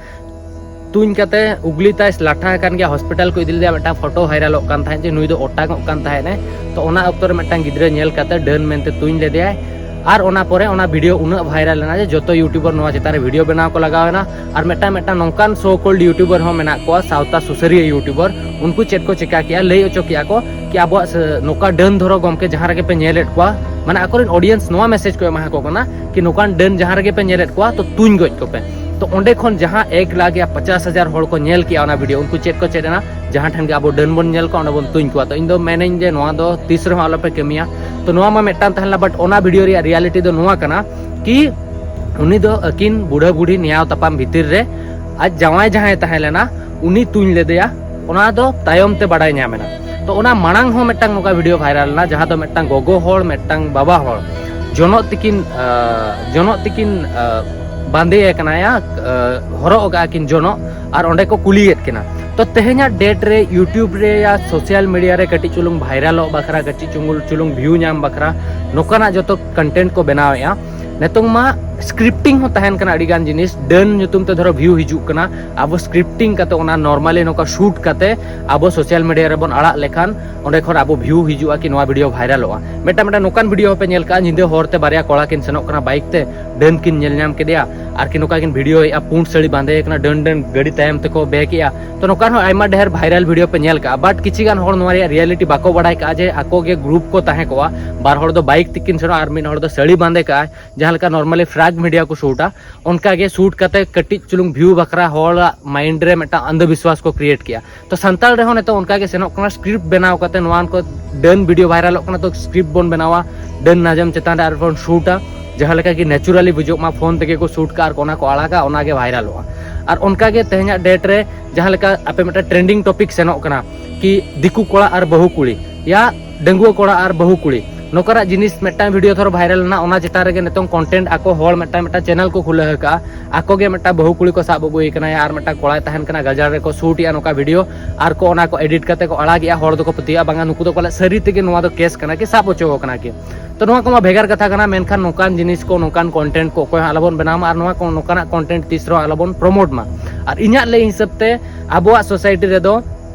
ᱛᱩᱧ ᱠᱟᱛᱮ ᱩᱜᱽᱞᱤ ᱛᱟᱭ ᱞᱟᱴᱷᱟ ᱟᱠᱟᱱ ᱜᱮᱭᱟ, ᱦᱚᱥᱯᱤᱴᱟᱞ ᱠᱚ ᱤᱫᱤ ᱞᱮᱫᱮᱭᱟ, ᱢᱤᱫᱴᱟᱝ ᱯᱷᱳᱴᱳ ᱵᱷᱟᱭᱨᱟᱞᱚᱜ ᱠᱟᱱ ᱛᱟᱦᱮᱸᱫ ᱡᱮ ᱱᱩᱭ ᱫᱚ ᱚᱴᱟᱝᱚᱜ ᱠᱟᱱ ᱛᱟᱦᱮᱸᱫ ᱮ᱾ ᱛᱚ ᱚᱱᱟ ᱚᱠᱛᱚ ᱨᱮ ᱢᱤᱫᱴᱟᱝ ᱜᱤᱫᱽᱨᱟᱹ ᱧᱮᱞ ᱠᱟᱛᱮ ᱰᱟᱹᱱ ᱢᱮᱱᱛᱮ ᱛᱩᱧ ᱞᱮᱫᱮᱭᱟᱭ᱾ ᱟᱨ ᱚᱱᱟ ᱯᱚᱨᱮ ᱚᱱᱟ ᱵᱷᱤᱰᱤᱭᱳ ᱩᱱᱟᱹᱜ ᱵᱷᱟᱭᱨᱟᱞ ᱮᱱᱟ ᱡᱮ ᱡᱚᱛᱚ ᱭᱩᱴᱩᱵᱟᱨ ᱱᱚᱣᱟ ᱪᱮᱛᱟᱱ ᱨᱮ ᱵᱷᱤᱰᱤᱭᱳ ᱵᱮᱱᱟᱣ ᱠᱚ ᱞᱟᱜᱟᱣ ᱮᱱᱟ᱾ ᱟᱨ ᱢᱤᱫᱴᱟᱝ ᱢᱤᱫᱴᱟᱝ ᱱᱚᱝᱠᱟᱱ ᱥᱳ ᱠᱚᱞᱰ ᱭᱩᱴᱩᱵᱟᱨ ᱦᱚᱸ ᱢᱮᱱᱟᱜ ᱠᱚᱣᱟ, ᱥᱟᱶᱛᱟ ᱥᱩᱥᱟᱹᱨᱤᱭᱟᱹ ᱭᱩᱴᱩᱵᱟᱨ, ᱩᱱᱠᱩ ᱪᱮᱫ ᱠᱚ ᱪᱮᱠᱟ ᱠᱮᱜᱼᱟ, ᱞᱟᱹᱭ ᱦᱚᱪᱚ ᱠᱮᱜᱼᱟ ᱠᱚ ᱠᱤ ᱟᱵᱚᱣᱟᱜ ᱥᱮ- ᱱᱚᱝᱠᱟ ᱰᱟᱹᱱ ᱫᱷᱚᱨᱚ ᱜᱚᱢᱠᱮ ᱡᱟᱦᱟᱸ ᱨᱮᱜᱮ ᱯᱮ ᱧᱮᱞᱮᱫ ᱠᱚᱣᱟ, ᱢᱟᱱᱮ ᱟᱠᱚᱨᱮᱱ ᱚᱰᱤᱭᱮᱱᱥ ᱱᱚᱣᱟ ᱢᱮᱥᱮᱡᱽ ᱠᱚ ᱮᱢᱟ ᱠᱚ ᱠᱟᱱᱟ ᱠᱤ ᱱᱚᱝᱠᱟᱱ ᱰᱟᱹᱱ ᱡᱟᱦᱟᱸ ᱨᱮᱜᱮ ᱯᱮ ᱧᱮᱞᱮᱫ ᱠᱚᱣᱟ ᱛᱚ ᱛᱩᱧ ᱜᱚᱡ ᱠᱚᱯᱮ᱾ ᱛᱚ ᱚᱸᱰᱮ ᱠᱷᱚᱱ ᱡᱟᱦᱟᱸ ᱮᱠ ᱞᱟᱠᱷ ᱭᱟ ᱯᱚᱪᱟᱥ ᱦᱟᱡᱟᱨ ᱦᱚᱲ ᱠᱚ ᱧᱮᱞ ᱠᱮᱜᱼᱟ ᱚᱱᱟ ᱵᱷᱤᱰᱤᱭᱳ, ᱩᱱᱠᱩ ᱪᱮᱫ ᱠᱚ ᱪᱮᱫ ᱮᱱᱟ, ᱡᱟᱦᱟᱸ ᱴᱷᱮᱱ ᱜᱮ ᱟᱵᱚ ᱰᱟᱹᱱ ᱵᱚᱱ ᱧᱮᱞ ᱠᱚᱣᱟ ᱚᱸᱰᱮ ᱵᱚᱱ ᱛᱩᱧ ᱠᱚᱣᱟ᱾ ᱛᱚ ᱤᱧ ᱫᱚ ᱢᱮᱱᱟᱹᱧ ᱡᱮ ᱱᱚᱣᱟ ᱫᱚ ᱛᱤᱥ ᱨᱮᱦᱚᱸ ᱟᱞᱚᱯᱮ ᱠᱟᱹᱢᱤᱭᱟ᱾ ᱛᱚ ᱱᱚᱣᱟ ᱢᱟ ᱢᱤᱫᱴᱟᱝ ᱛᱟᱦᱮᱸ ᱞᱮᱱᱟ, ᱵᱟᱴ ᱚᱱᱟ ᱵᱷᱤᱰᱤᱭᱳ ᱨᱮᱭᱟᱜ ᱨᱤᱭᱟᱞᱤᱴᱤ ᱫᱚ ᱱᱚᱣᱟ ᱠᱟᱱᱟ ᱠᱤ ᱩᱱᱤ ᱫᱚ ᱟᱹᱠᱤᱱ ᱵᱩᱲᱦᱟᱹ ᱵᱩᱲᱦᱤ ᱱᱮᱭᱟᱣ ᱛᱟᱯᱟᱢ ᱵᱷᱤᱛᱤᱨ ᱨᱮ ᱟᱡ ᱡᱟᱶᱟᱭ ᱡᱟᱦᱟᱸᱭ ᱛᱟᱦᱮᱸ ᱞᱮᱱᱟ ᱩᱱᱤ ᱛᱩᱧ ᱞᱮᱫᱮᱭᱟ, ᱚᱱᱟ ᱫᱚ ᱛᱟᱭᱚᱢ ᱛᱮ ᱵᱟᱲᱟᱭ ᱧᱟᱢ ᱮᱱᱟ᱾ ᱛᱚ ᱚᱱᱟ ᱢᱟᱲᱟᱝ ᱦᱚᱸ ᱢᱤᱫᱴᱟᱝ ᱱᱚᱝᱠᱟ ᱵᱷᱤᱰᱤᱭᱳ ᱵᱷᱟᱭᱨᱟᱞ ᱮᱱᱟ, ᱡᱟᱦᱟᱸ ᱫᱚ ᱢᱤᱫᱴᱟᱝ ᱜᱚᱜᱚ ᱦᱚᱲ ᱢᱤᱫᱴᱟᱝ ᱵᱟᱵᱟ ᱦᱚᱲ ᱡᱚᱱᱚᱜ ᱛᱤᱠᱤᱱ ᱟᱸ, ᱡᱚᱱᱚᱜ ᱛᱤᱠᱤᱱ ᱟᱸ, ᱵᱟᱸᱫᱮ ᱟᱠᱟᱱᱟ ᱭᱟ, ᱟᱸ, ᱦᱚᱨᱚᱜ ᱟᱠᱟᱫᱼᱟ ᱠᱤᱱ ᱡᱚᱱᱚᱜ, ᱟᱨ ᱚᱸᱰᱮ ᱠᱚ ᱠᱩᱞᱤᱭᱮᱫ ᱠᱤᱱᱟ᱾ ᱛᱚ ᱛᱮᱦᱮᱧᱟᱜ ᱰᱮᱴ ᱨᱮ ᱭᱩᱴᱩᱵᱽ ᱨᱮ ᱭᱟ ᱥᱳᱥᱟᱞ ᱢᱤᱰᱤᱭᱟ ᱨᱮ ᱠᱟᱹᱴᱤᱡ ᱪᱩᱞᱩᱝ ᱵᱷᱟᱭᱨᱟᱞᱚᱜ ᱵᱟᱠᱷᱨᱟ, ᱠᱟᱹᱴᱤᱡ ᱪᱩᱞᱩᱝ ᱪᱩᱞᱩᱝ ᱵᱷᱤᱭᱩ ᱧᱟᱢ ᱵᱟᱠᱷᱨᱟ ᱱᱚᱝᱠᱟᱱᱟᱜ ᱡᱚᱛᱚ ᱠᱚᱱᱴᱮᱱᱴ ᱠᱚ ᱵᱮᱱᱟᱣᱮᱫᱼᱟ᱾ ᱱᱤᱛᱚᱝ ᱢᱟ ᱥᱠᱨᱤᱯᱴᱤᱝ ᱦᱚᱸ ᱛᱟᱦᱮᱱ ᱠᱟᱱᱟ, ᱟᱹᱰᱤ ᱜᱟᱱ ᱡᱤᱱᱤᱥ ᱰᱟᱹᱱ ᱧᱩᱛᱩᱢ ᱛᱮ ᱫᱷᱚᱨᱚ ᱵᱷᱤᱭᱩ ᱦᱤᱡᱩᱜ ᱠᱟᱱᱟ᱾ ᱟᱵᱚ ᱥᱠᱨᱤᱯᱴᱤᱝ ᱠᱟᱛᱮ ᱚᱱᱟ ᱱᱚᱨᱢᱟᱞᱤ ᱱᱚᱝᱠᱟ ᱥᱩᱴ ᱠᱟᱛᱮ ᱟᱵᱚ ᱥᱳᱥᱟᱞ ᱢᱤᱰᱤᱭᱟ ᱨᱮᱵᱚᱱ ᱟᱲᱟᱜ ᱞᱮᱠᱷᱟᱱ ᱚᱸᱰᱮ ᱠᱷᱚᱱ ᱟᱵᱚ ᱵᱷᱤᱭᱩ ᱦᱤᱡᱩᱜᱼᱟ ᱠᱤ ᱱᱚᱣᱟ ᱵᱷᱤᱰᱤᱭᱳ ᱵᱷᱟᱭᱨᱟᱞᱚᱜᱼᱟ᱾ ᱢᱤᱫᱴᱟᱝ ᱢᱤᱫᱴᱟᱝ ᱱᱚᱝᱠᱟᱱ ᱵᱷᱤᱰᱤᱭᱳ ᱦᱚᱸᱯᱮ ᱧᱮᱞ ᱠᱟᱜᱼᱟ, ᱧᱤᱫᱟᱹ ᱦᱚᱨ ᱛᱮ ᱵᱟᱨᱭᱟ ᱠᱚᱲᱟ ᱠᱤᱱ ᱥᱮᱱᱚᱜ ᱠᱟᱱᱟ ᱵᱟᱭᱤᱠ ᱛᱮ, ᱰᱟᱹᱱ ᱠᱤᱱ ᱧᱮᱞ ᱧᱟᱢ ᱠᱮᱫᱮᱭᱟ, ᱟᱨᱠᱤ ᱱᱚᱝᱠᱟ ᱠᱤᱱ ᱵᱷᱤᱰᱤᱭᱳᱭᱮᱫᱼᱟ, ᱯᱩᱸᱰ ᱥᱟᱹᱲᱤ ᱵᱟᱸᱫᱮ ᱠᱟᱱᱟ, ᱰᱟᱹᱱ ᱰᱟᱹᱱ ᱜᱟᱹᱰᱤ ᱛᱟᱭᱚᱢ ᱛᱮᱠᱚ ᱵᱮᱠ ᱮᱜᱼᱟ᱾ ᱛᱚ ᱱᱚᱝᱠᱟᱱ ᱦᱚᱸ ᱟᱭᱢᱟ ᱰᱷᱮᱨ ᱵᱷᱟᱭᱨᱟᱞ ᱵᱷᱤᱰᱤᱭᱳ ᱯᱮ ᱧᱮᱞ ᱠᱟᱜᱼᱟ, ᱵᱟᱴ ᱠᱤᱪᱷᱤ ᱜᱟᱱ ᱦᱚᱲ ᱱᱚᱣᱟ ᱨᱮᱭᱟᱜ ᱨᱤᱭᱟᱞᱤᱴᱤ ᱵᱟᱠᱚ ᱵᱟᱲᱟᱭ ᱠᱟᱜᱼᱟ ᱡᱮ ᱟᱠᱚ ᱜᱮ ᱜᱨᱩᱯ ᱠᱚ ᱛᱟᱦᱮᱸ ᱠᱚᱜᱼᱟ, ᱵᱟᱨ ᱦᱚᱲ ᱫᱚ ᱵᱟᱭᱤᱠ ᱛᱮᱠᱤᱱ ᱥᱮᱱᱚᱜᱼᱟ ᱟᱨ ᱢᱤᱫ ᱦᱚᱲ ᱫᱚ ᱥᱟᱹᱲᱤ ᱵᱟᱸᱫᱮ ᱠᱟᱜᱼᱟᱭ, ᱡᱟᱦᱟᱸ ᱞᱮᱠᱟ ᱱᱚᱨᱢᱟᱞᱤ ᱯᱷᱨᱟᱜᱽ ᱢᱤᱰᱤᱭᱟ ᱠᱚ ᱥᱩᱴᱟ, ᱚᱱᱠᱟ ᱜᱮ ᱥᱩᱴ ᱠᱟᱛᱮ ᱠᱟᱹᱴᱤᱡ ᱪᱩᱞᱩᱝ ᱵᱷᱤᱭᱩ ᱵᱟᱠᱷᱨᱟ ᱦᱚᱲᱟᱜ ᱢᱟᱭᱤᱱᱰ ᱨᱮ ᱢᱤᱫᱴᱟᱝ ᱚᱱᱫᱷᱚ ᱵᱤᱥᱣᱟᱥ ᱠᱚ ᱠᱨᱤᱭᱮᱴ ᱠᱮᱜᱼᱟ᱾ ᱛᱚ ᱥᱟᱱᱛᱟᱲ ᱨᱮᱦᱚᱸ ᱱᱤᱛᱚᱜ ᱚᱱᱠᱟ ᱜᱮ ᱥᱮᱱᱚᱜ ᱠᱟᱱᱟ, ᱥᱠᱨᱤᱯᱴ ᱵᱮᱱᱟᱣ ᱠᱟᱛᱮ ᱱᱚᱣᱟ ᱠᱚ ᱰᱟᱹᱱ ᱵᱷᱤᱰᱤᱭᱳ ᱵᱷᱟᱭᱨᱟᱞᱚᱜ ᱠᱟᱱᱟ, ᱛᱚ ᱥᱠᱨᱤᱯᱴ ᱵᱚᱱ ᱵᱮᱱᱟᱣᱟ, ᱰᱟᱹᱱ ᱱᱟᱡᱚᱢ ᱪᱮᱛᱟᱱ ᱨᱮ ᱟᱨᱵᱚᱱ ᱥᱩᱴᱟ, ᱡᱟᱦᱟᱸ ᱞᱮᱠᱟ ᱜᱮ ᱱᱮᱪᱩᱨᱟᱞᱤ ᱵᱩᱡᱩᱜ ᱢᱟ, ᱯᱷᱳᱱ ᱛᱮᱜᱮ ᱠᱚ ᱥᱩᱴ ᱠᱟᱜᱼᱟ ᱟᱨ ᱚᱱᱟ ᱠᱚ ᱟᱲᱟᱜᱟ, ᱚᱱᱟ ᱜᱮ ᱵᱷᱟᱭᱨᱟᱞᱚᱜᱼᱟ᱾ ᱟᱨ ᱚᱱᱠᱟ ᱜᱮ ᱛᱮᱦᱮᱧᱟᱜ ᱰᱮᱴ ᱨᱮ ᱡᱟᱦᱟᱸ ᱞᱮᱠᱟ ᱟᱯᱮ ᱢᱤᱫᱴᱟᱝ ᱴᱨᱮᱱᱰᱤᱝ ᱴᱚᱯᱤᱠ ᱥᱮᱱᱚᱜ ᱠᱟᱱᱟ ᱠᱤ ᱫᱤᱠᱩ ᱠᱚᱲᱟ ᱟᱨ ᱵᱟᱹᱦᱩ ᱠᱩᱲᱤ, ᱭᱟ ᱰᱟᱺᱜᱩᱣᱟᱹ ᱠᱚᱲᱟ ᱟᱨ ᱵᱟᱹᱦᱩ ᱠᱩᱲᱤ, ᱱᱚᱝᱠᱟᱱᱟᱜ ᱡᱤᱱᱤᱥ ᱢᱤᱫᱴᱟᱝ ᱵᱷᱤᱰᱤᱭᱳ ᱫᱷᱚᱨᱚ ᱵᱷᱟᱭᱨᱟᱞ ᱮᱱᱟ, ᱚᱱᱟ ᱪᱮᱛᱟᱱ ᱨᱮᱜᱮ ᱱᱤᱛᱚᱝ ᱠᱚᱱᱴᱮᱱᱴ ᱟᱠᱚ ᱦᱚᱲ ᱢᱤᱫᱴᱟᱝ ᱢᱤᱫᱴᱟᱝ ᱪᱮᱱᱮᱞ ᱠᱚ ᱠᱷᱩᱞᱟᱹᱣ ᱟᱠᱟᱫᱼᱟ, ᱟᱠᱚ ᱜᱮ ᱢᱤᱫᱴᱟᱝ ᱵᱟᱹᱦᱩ ᱠᱩᱲᱤ ᱠᱚ ᱥᱟᱵ ᱟᱹᱜᱩᱭᱮ ᱠᱟᱱᱟ, ᱟᱨ ᱢᱤᱫᱴᱟᱝ ᱠᱚᱲᱟᱭ ᱛᱟᱦᱮᱱ ᱠᱟᱱᱟ ᱜᱟᱡᱟᱲ ᱨᱮᱠᱚ ᱥᱩᱴ ᱮᱜᱼᱟ ᱱᱚᱝᱠᱟ ᱵᱷᱤᱰᱤᱭᱳ, ᱟᱨ ᱠᱚ ᱚᱱᱟ ᱠᱚ ᱮᱰᱤᱴ ᱠᱟᱛᱮ ᱠᱚ ᱟᱲᱟᱜᱮᱜᱼᱟ, ᱦᱚᱲ ᱫᱚᱠᱚ ᱯᱟᱹᱛᱭᱟᱹᱜᱼᱟ, ᱵᱟᱝᱟ ᱱᱩᱠᱩ ᱫᱚ ᱯᱟᱞᱮ ᱥᱟᱹᱨᱤ ᱛᱮᱜᱮ ᱱᱚᱣᱟ ᱫᱚ ᱠᱮᱥ ᱠᱟᱱᱟ ᱠᱤ ᱥᱟᱵ ᱦᱚᱪᱚ ᱟᱠᱟᱱᱟ ᱠᱤ᱾ ᱛᱚ ᱱᱚᱣᱟ ᱠᱚᱢᱟ ᱵᱷᱮᱜᱟᱨ ᱠᱟᱛᱷᱟ ᱠᱟᱱᱟ, ᱢᱮᱱᱠᱷᱟᱱ ᱱᱚᱝᱠᱟᱱ ᱡᱤᱱᱤᱥ ᱠᱚ, ᱱᱚᱝᱠᱟᱱ ᱠᱚᱱᱴᱮᱱᱴ ᱠᱚ ᱚᱠᱚᱭ ᱦᱚᱸ ᱟᱞᱚᱵᱚᱱ ᱵᱮᱱᱟᱣ ᱢᱟ, ᱟᱨ ᱱᱚᱣᱟ ᱠᱚ, ᱱᱚᱝᱠᱟᱱᱟᱜ ᱠᱚᱱᱴᱮᱱᱴ ᱛᱤᱥ ᱨᱮᱦᱚᱸ ᱟᱞᱚᱵᱚᱱ ᱯᱨᱚᱢᱳᱴ ᱢᱟ᱾ ᱟᱨ ᱤᱧᱟᱹᱜ ᱞᱟᱹᱭ ᱦᱤᱥᱟᱹᱵ ᱛᱮ ᱟᱵᱚᱣᱟᱜ ᱥᱳᱥᱟᱭᱴᱤ ᱨᱮᱫᱚ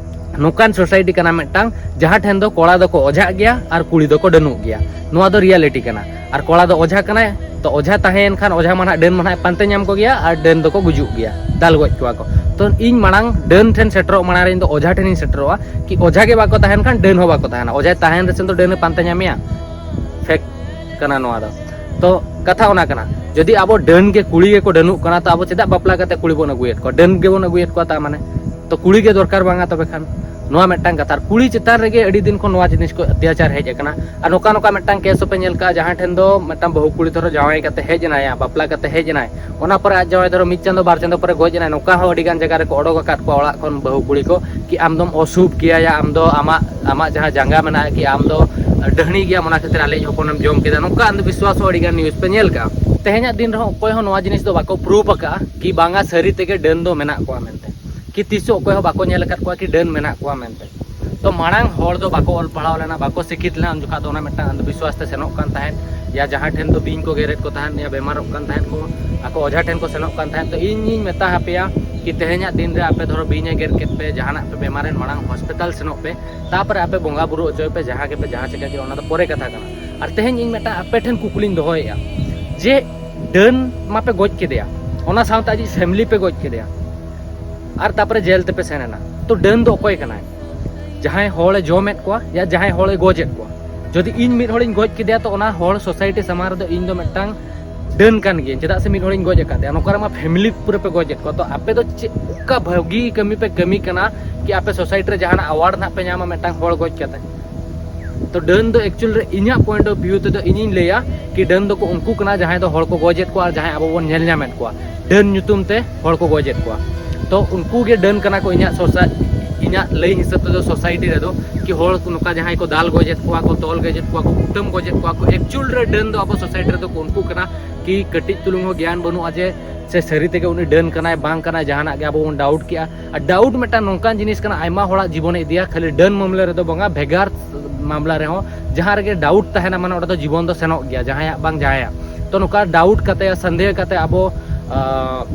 ᱱᱚᱝᱠᱟᱱ ᱥᱳᱥᱟᱭᱴᱤ ᱠᱟᱱᱟ ᱢᱤᱫᱴᱟᱝ, ᱡᱟᱦᱟᱸ ᱴᱷᱮᱱ ᱫᱚ ᱠᱚᱲᱟ ᱫᱚᱠᱚ ᱚᱡᱷᱟᱜ ᱜᱮᱭᱟ ᱟᱨ ᱠᱩᱲᱤ ᱫᱚᱠᱚ ᱰᱟᱹᱱᱩᱜ ᱜᱮᱭᱟ᱾ ᱱᱚᱣᱟ ᱫᱚ ᱨᱤᱭᱟᱞᱤᱴᱤ ᱠᱟᱱᱟ᱾ ᱟᱨ ᱠᱚᱲᱟ ᱫᱚ ᱚᱡᱷᱟ ᱠᱟᱱᱟᱭ, ᱛᱚ ᱚᱡᱷᱟ ᱛᱟᱦᱮᱸᱭᱮᱱ ᱠᱷᱟᱱ ᱚᱡᱷᱟ ᱢᱟ ᱱᱟᱦᱟᱜ ᱰᱟᱹᱱ ᱢᱟ ᱱᱟᱦᱟᱜ ᱯᱟᱱᱛᱮ ᱧᱟᱢ ᱠᱚᱜᱮᱭᱟ ᱟᱨ ᱰᱟᱹᱱ ᱫᱚᱠᱚ ᱜᱩᱡᱩᱜ ᱜᱮᱭᱟ, ᱫᱟᱞ ᱜᱚᱡ ᱠᱚᱣᱟ ᱠᱚ᱾ ᱛᱚ ᱤᱧ ᱢᱟᱲᱟᱝ ᱰᱟᱹᱱ ᱴᱷᱮᱱ ᱥᱮᱴᱮᱨᱚᱜ ᱢᱟᱲᱟᱝ ᱨᱮ ᱤᱧ ᱫᱚ ᱚᱡᱷᱟ ᱴᱷᱮᱱᱤᱧ ᱥᱮᱴᱮᱨᱚᱜᱼᱟ, ᱠᱤ ᱚᱡᱷᱟ ᱜᱮ ᱵᱟᱠᱚ ᱛᱟᱦᱮᱱ ᱠᱷᱟᱱ ᱰᱟᱹᱱ ᱦᱚᱸ ᱵᱟᱠᱚ ᱛᱟᱦᱮᱱᱟ᱾ ᱚᱡᱷᱟᱭ ᱛᱟᱦᱮᱱ ᱨᱮᱥᱮ ᱫᱚ ᱰᱟᱹᱱᱮ ᱯᱟᱱᱛᱮ ᱧᱟᱢᱮᱭᱟ? ᱯᱷᱮᱠ ᱠᱟᱱᱟ ᱱᱚᱣᱟ ᱫᱚ᱾ ᱛᱚ ᱠᱟᱛᱷᱟ ᱚᱱᱟ ᱠᱟᱱᱟ, ᱡᱩᱫᱤ ᱟᱵᱚ ᱰᱟᱹᱱ ᱜᱮ ᱠᱩᱲᱤ ᱜᱮᱠᱚ ᱰᱟᱹᱱᱩᱜ ᱠᱟᱱᱟ, ᱛᱚ ᱟᱵᱚ ᱪᱮᱫᱟᱜ ᱵᱟᱯᱞᱟ ᱠᱟᱛᱮ ᱠᱩᱲᱤ ᱵᱚᱱ ᱟᱹᱜᱩᱭᱮᱫ ᱠᱚᱣᱟ? ᱰᱟᱹᱱ ᱜᱮᱵᱚᱱ ᱟᱹᱜᱩᱭᱮᱫ ᱠᱚᱣᱟ ᱛᱟ ᱢᱟᱱᱮ, ᱛᱚ ᱠᱩᱲᱤ ᱜᱮ ᱫᱚᱨᱠᱟᱨ ᱵᱟᱝᱟ ᱛᱚᱵᱮ ᱠᱷᱟᱱ᱾ ᱱᱚᱣᱟ ᱢᱤᱫᱴᱟᱝ ᱠᱟᱛᱷᱟ᱾ ᱟᱨ ᱠᱩᱲᱤ ᱪᱮᱛᱟᱱ ᱨᱮᱜᱮ ᱟᱹᱰᱤ ᱫᱤᱱ ᱠᱷᱚᱱ ᱱᱚᱣᱟ ᱡᱤᱱᱤᱥ ᱠᱚ ᱚᱛᱛᱟᱪᱟᱨ ᱦᱮᱡ ᱟᱠᱟᱱᱟ᱾ ᱟᱨ ᱱᱚᱝᱠᱟ ᱱᱚᱝᱠᱟ ᱢᱤᱫᱴᱟᱝ ᱠᱮᱥ ᱦᱚᱸᱯᱮ ᱧᱮᱞ ᱠᱟᱜᱼᱟ, ᱡᱟᱦᱟᱸ ᱴᱷᱮᱱ ᱫᱚ ᱢᱤᱫᱴᱟᱝ ᱵᱟᱹᱦᱩ ᱠᱩᱲᱤ ᱫᱷᱚᱨᱚ ᱡᱟᱶᱟᱭ ᱠᱟᱛᱮ ᱦᱮᱡ ᱮᱱᱟᱭ, ᱵᱟᱯᱞᱟ ᱠᱟᱛᱮ ᱦᱮᱡ ᱮᱱᱟᱭ, ᱚᱱᱟ ᱯᱚᱨᱮ ᱟᱡ ᱡᱟᱶᱟᱭ ᱫᱷᱚᱨᱚ ᱢᱤᱫ ᱪᱟᱸᱫᱚ ᱵᱟᱨ ᱪᱟᱸᱫᱚ ᱯᱚᱨᱮ ᱜᱚᱡ ᱮᱱᱟᱭ, ᱱᱚᱝᱠᱟ ᱦᱚᱸ ᱟᱹᱰᱤ ᱜᱟᱱ ᱡᱟᱭᱜᱟ ᱨᱮᱠᱚ ᱚᱰᱚᱠ ᱟᱠᱟᱫ ᱠᱚᱣᱟ ᱚᱲᱟᱜ ᱠᱷᱚᱱ ᱵᱟᱹᱦᱩ ᱠᱩᱲᱤ ᱠᱚ, ᱠᱤ ᱟᱢ ᱫᱚᱢ ᱚᱥᱩᱵ ᱜᱮᱭᱟ, ᱭᱟ ᱟᱢ ᱫᱚ ᱟᱢᱟᱜ, ᱟᱢᱟᱜ ᱡᱟᱦᱟᱸ ᱡᱟᱸᱜᱟ ᱢᱮᱱᱟᱜᱼᱟ, ᱠᱤ ᱟᱢ ᱫᱚ ᱰᱟᱹᱦᱱᱤ ᱜᱮᱭᱟᱢ, ᱚᱱᱟ ᱠᱷᱟᱹᱛᱤᱨ ᱟᱞᱮᱭᱤᱡ ᱦᱚᱯᱚᱱᱮᱢ ᱡᱚᱢ ᱠᱮᱫᱟ, ᱱᱚᱝᱠᱟ ᱟᱱᱫᱷᱚ ᱵᱤᱥᱣᱟᱥ ᱦᱚᱸ ᱟᱹᱰᱤ ᱜᱟᱱ ᱱᱤᱭᱩᱡᱽ ᱯᱮ ᱧᱮᱞ ᱠᱟᱜᱼᱟ᱾ ᱛᱮᱦᱮᱧᱟᱜ ᱫᱤᱱ ᱨᱮᱦᱚᱸ ᱚᱠᱚᱭ ᱦᱚᱸ ᱱᱚᱣᱟ ᱡᱤᱱᱤᱥ ᱫᱚ ᱵᱟᱠᱚ ᱯᱨᱩᱯ ᱟᱠᱟᱫᱼᱟ ᱠᱤ ᱵᱟᱝᱟ ᱥᱟᱹᱨᱤ ᱛᱮᱜᱮ ᱰᱟᱹᱱ ᱫᱚ ᱢᱮᱱᱟᱜ ᱠᱚᱣᱟ ᱢᱮᱱᱛᱮ, ᱠᱤ ᱛᱤᱥ ᱦᱚᱸ ᱚᱠᱚᱭ ᱦᱚᱸ ᱵᱟᱠᱚ ᱧᱮᱞ ᱟᱠᱟᱫ ᱠᱚᱣᱟ ᱠᱤ ᱰᱟᱹᱱ ᱢᱮᱱᱟᱜ ᱠᱚᱣᱟ ᱢᱮᱱᱛᱮ᱾ ᱛᱚ ᱢᱟᱲᱟᱝ ᱦᱚᱲ ᱫᱚ ᱵᱟᱠᱚ ᱚᱞ ᱯᱟᱲᱦᱟᱣ ᱞᱮᱱᱟ, ᱵᱟᱠᱚ ᱥᱤᱠᱷᱤᱛ ᱞᱮᱱᱟ, ᱩᱱ ᱡᱚᱠᱷᱟᱡ ᱫᱚ ᱚᱱᱟ ᱢᱤᱫᱴᱟᱝ ᱟᱱᱫᱷᱚ ᱵᱤᱥᱣᱟᱥ ᱛᱮ ᱥᱮᱱᱚᱜ ᱠᱟᱱ ᱛᱟᱦᱮᱸᱫ, ᱭᱟ ᱡᱟᱦᱟᱸ ᱴᱷᱮᱱ ᱫᱚ ᱵᱤᱧ ᱠᱚ ᱜᱮᱨᱮᱫ ᱠᱚ ᱛᱟᱦᱮᱸᱫ, ᱭᱟ ᱵᱮᱢᱟᱨᱚᱜ ᱠᱟᱱ ᱛᱟᱦᱮᱸᱫ ᱠᱚ, ᱟᱠᱚ ᱚᱡᱷᱟ ᱴᱷᱮᱱ ᱠᱚ ᱥᱮᱱᱚᱜ ᱠᱟᱱ ᱛᱟᱦᱮᱸᱫ᱾ ᱛᱚ ᱤᱧᱤᱧ ᱢᱮᱛᱟ ᱟᱯᱮᱭᱟ ᱠᱤ ᱛᱮᱦᱮᱧᱟᱜ ᱫᱤᱱ ᱨᱮ ᱟᱯᱮ ᱫᱷᱚᱨᱚ ᱵᱤᱧ ᱮ ᱜᱮᱨ ᱠᱮᱫ ᱯᱮ, ᱡᱟᱦᱟᱱᱟᱜ ᱯᱮ ᱵᱮᱢᱟᱨᱮᱱ, ᱢᱟᱲᱟᱝ ᱦᱚᱥᱯᱤᱴᱟᱞ ᱥᱮᱱᱚᱜ ᱯᱮ, ᱛᱟᱯᱚᱨᱮ ᱟᱯᱮ ᱵᱚᱸᱜᱟ ᱵᱩᱨᱩ ᱦᱚᱪᱚᱭ ᱯᱮ, ᱡᱟᱦᱟᱸ ᱜᱮᱯᱮ ᱡᱟᱦᱟᱸ ᱪᱤᱠᱟᱹ ᱠᱮᱫᱟ ᱚᱱᱟ ᱫᱚ ᱯᱚᱨᱮ ᱠᱟᱛᱷᱟ ᱠᱟᱱᱟ᱾ ᱟᱨ ᱛᱮᱦᱮᱧ ᱤᱧ ᱢᱤᱫᱴᱟᱝ ᱟᱯᱮ ᱴᱷᱮᱱ ᱠᱩᱠᱞᱤᱧ ᱫᱚᱦᱚᱭᱮᱫᱼᱟ ᱡᱮ ᱰᱟᱹᱱ ᱢᱟᱯᱮ ᱜᱚᱡ ᱠᱮᱫᱮᱭᱟ, ᱚᱱᱟ ᱥᱟᱶᱛᱮ ᱟᱡᱤᱡ ᱯᱷᱮᱢᱤᱞᱤ ᱯᱮ ᱜᱚᱡ ᱠᱮᱫᱮᱭᱟ, ᱟᱨ ᱛᱟᱨᱯᱚᱨᱮ ᱡᱮᱞ ᱛᱮᱯᱮ ᱥᱮᱱ ᱮᱱᱟ᱾ ᱛᱚ ᱰᱟᱹᱱ ᱫᱚ ᱚᱠᱚᱭ ᱠᱟᱱᱟᱭ? ᱡᱟᱦᱟᱸᱭ ᱦᱚᱲᱮ ᱡᱚᱢᱮᱫ ᱠᱚᱣᱟ ᱭᱟ ᱡᱟᱦᱟᱸᱭ ᱦᱚᱲᱮ ᱜᱚᱡᱮᱫ ᱠᱚᱣᱟ? ᱡᱩᱫᱤ ᱤᱧ ᱢᱤᱫ ᱦᱚᱲᱤᱧ ᱜᱚᱡ ᱠᱮᱫᱮᱭᱟ, ᱛᱚ ᱚᱱᱟ ᱦᱚᱲ ᱥᱳᱥᱟᱭᱴᱤ ᱥᱟᱢᱟᱝ ᱨᱮᱫᱚ ᱤᱧ ᱫᱚ ᱢᱤᱫᱴᱟᱝ ᱰᱟᱹᱱ ᱠᱟᱱ ᱜᱤᱭᱟᱹᱧ, ᱪᱮᱫᱟᱜ ᱥᱮ ᱢᱤᱫ ᱦᱚᱲᱤᱧ ᱜᱚᱡ ᱟᱠᱟᱫᱮᱭᱟ᱾ ᱱᱚᱝᱠᱟ ᱨᱮᱢᱟ ᱯᱷᱮᱢᱤᱞᱤ ᱯᱩᱨᱟᱹ ᱯᱮ ᱜᱚᱡᱮᱫ ᱠᱚᱣᱟ᱾ ᱛᱚ ᱟᱯᱮ ᱫᱚ ᱪᱮᱫ, ᱚᱠᱟ ᱵᱷᱟᱹᱜᱤ ᱠᱟᱹᱢᱤ ᱯᱮ ᱠᱟᱹᱢᱤ ᱠᱟᱱᱟ ᱠᱤ ᱟᱯᱮ ᱥᱳᱥᱟᱭᱴᱤ ᱨᱮ ᱡᱟᱦᱟᱱᱟᱜ ᱟᱣᱟᱨᱰ ᱱᱟᱦᱟᱜ ᱯᱮ ᱧᱟᱢᱟ ᱢᱤᱫᱴᱟᱝ ᱦᱚᱲ ᱜᱚᱡ ᱠᱟᱛᱮ? ᱛᱚ ᱰᱟᱹᱱ ᱫᱚ ᱮᱠᱪᱩᱭᱮᱞ ᱨᱮ ᱤᱧᱟᱹᱜ ᱯᱚᱭᱮᱱᱴ ᱚᱯᱷ ᱵᱷᱤᱭᱩ ᱛᱮᱫᱚ ᱤᱧᱤᱧ ᱞᱟᱹᱭᱟ ᱠᱤ ᱰᱟᱹᱱ ᱫᱚᱠᱚ ᱩᱱᱠᱩ ᱠᱟᱱᱟ ᱡᱟᱦᱟᱸᱭ ᱫᱚ ᱦᱚᱲ ᱠᱚ ᱜᱚᱡᱮᱫ ᱠᱚᱣᱟ ᱟᱨ ᱡᱟᱦᱟᱸᱭ ᱟᱵᱚ ᱵᱚᱱ ᱧᱮᱞ ᱧᱟᱢᱮᱫ ᱠᱚᱣᱟ᱾ ᱰᱟᱹᱱ ᱧᱩᱛᱩᱢ ᱛᱮ ᱦᱚᱲ ᱠᱚ ᱜᱚᱡᱮᱫ ᱠᱚᱣᱟ᱾ ᱛᱚ ᱩᱱᱠᱩ ᱜᱮ ᱰᱟᱹᱱ ᱠᱟᱱᱟ ᱠᱚ ᱤᱧᱟᱹᱜ ᱥᱳᱥᱟ-, ᱤᱧᱟᱹᱜ ᱞᱟᱹᱭ ᱦᱤᱥᱟᱹᱵ ᱛᱮᱫᱚ ᱥᱳᱥᱟᱭᱴᱤ ᱨᱮᱫᱚ, ᱠᱤ ᱦᱚᱲ ᱠᱚ ᱱᱚᱝᱠᱟ ᱡᱟᱦᱟᱸᱭ ᱠᱚ ᱫᱟᱞ ᱜᱚᱡᱮᱫ ᱠᱚᱣᱟ ᱠᱚ, ᱛᱚᱞ ᱜᱚᱡᱮᱫ ᱠᱚᱣᱟ ᱠᱚ, ᱠᱩᱴᱟᱹᱢ ᱜᱚᱡᱮᱫ ᱠᱚᱣᱟ ᱠᱚ, ᱮᱠᱪᱩᱭᱮᱞ ᱨᱮ ᱰᱟᱹᱱ ᱫᱚ ᱟᱵᱚ ᱥᱳᱥᱟᱭᱴᱤ ᱨᱮᱫᱚ ᱠᱚ ᱩᱱᱠᱩ ᱠᱟᱱᱟ ᱠᱤ ᱠᱟᱹᱴᱤᱡ ᱪᱩᱞᱩᱝ ᱦᱚᱸ ᱜᱮᱭᱟᱱ ᱵᱟᱹᱱᱩᱜᱼᱟ ᱡᱮ ᱥᱮ ᱥᱟᱹᱨᱤ ᱛᱮᱜᱮ ᱩᱱᱤ ᱰᱟᱹᱱ ᱠᱟᱱᱟᱭ ᱵᱟᱝ ᱠᱟᱱᱟᱭ, ᱡᱟᱦᱟᱱᱟᱜ ᱜᱮ ᱟᱵᱚ ᱵᱚᱱ ᱰᱟᱣᱩᱴ ᱠᱮᱜᱼᱟ᱾ ᱟᱨ ᱰᱟᱣᱩᱴ ᱢᱤᱫᱴᱟᱝ ᱱᱚᱝᱠᱟᱱ ᱡᱤᱱᱤᱥ ᱠᱟᱱᱟ, ᱟᱭᱢᱟ ᱦᱚᱲᱟᱜ ᱡᱤᱵᱚᱱᱮ ᱤᱫᱤᱭᱟ, ᱠᱷᱟᱹᱞᱤ ᱰᱟᱹᱱ ᱢᱟᱢᱞᱟ ᱨᱮᱫᱚ ᱵᱟᱝᱟ, ᱵᱷᱮᱜᱟᱨ ᱢᱟᱢᱞᱟ ᱨᱮᱦᱚᱸ ᱡᱟᱦᱟᱸ ᱨᱮᱜᱮ ᱰᱟᱣᱩᱴ ᱛᱟᱦᱮᱱᱟ, ᱢᱟᱱᱮ ᱚᱸᱰᱮ ᱫᱚ ᱡᱤᱵᱚᱱ ᱫᱚ ᱥᱮᱱᱚᱜ ᱜᱮᱭᱟ, ᱡᱟᱦᱟᱸᱭᱟᱜ ᱵᱟᱝ ᱡᱟᱦᱟᱸᱭᱟᱜ᱾ ᱛᱚ ᱱᱚᱝᱠᱟ ᱰᱟᱣᱩᱴ ᱠᱟᱛᱮ, ᱥᱚᱱᱫᱮᱦ ᱠᱟᱛᱮ ᱟᱵᱚ, ᱟᱸ,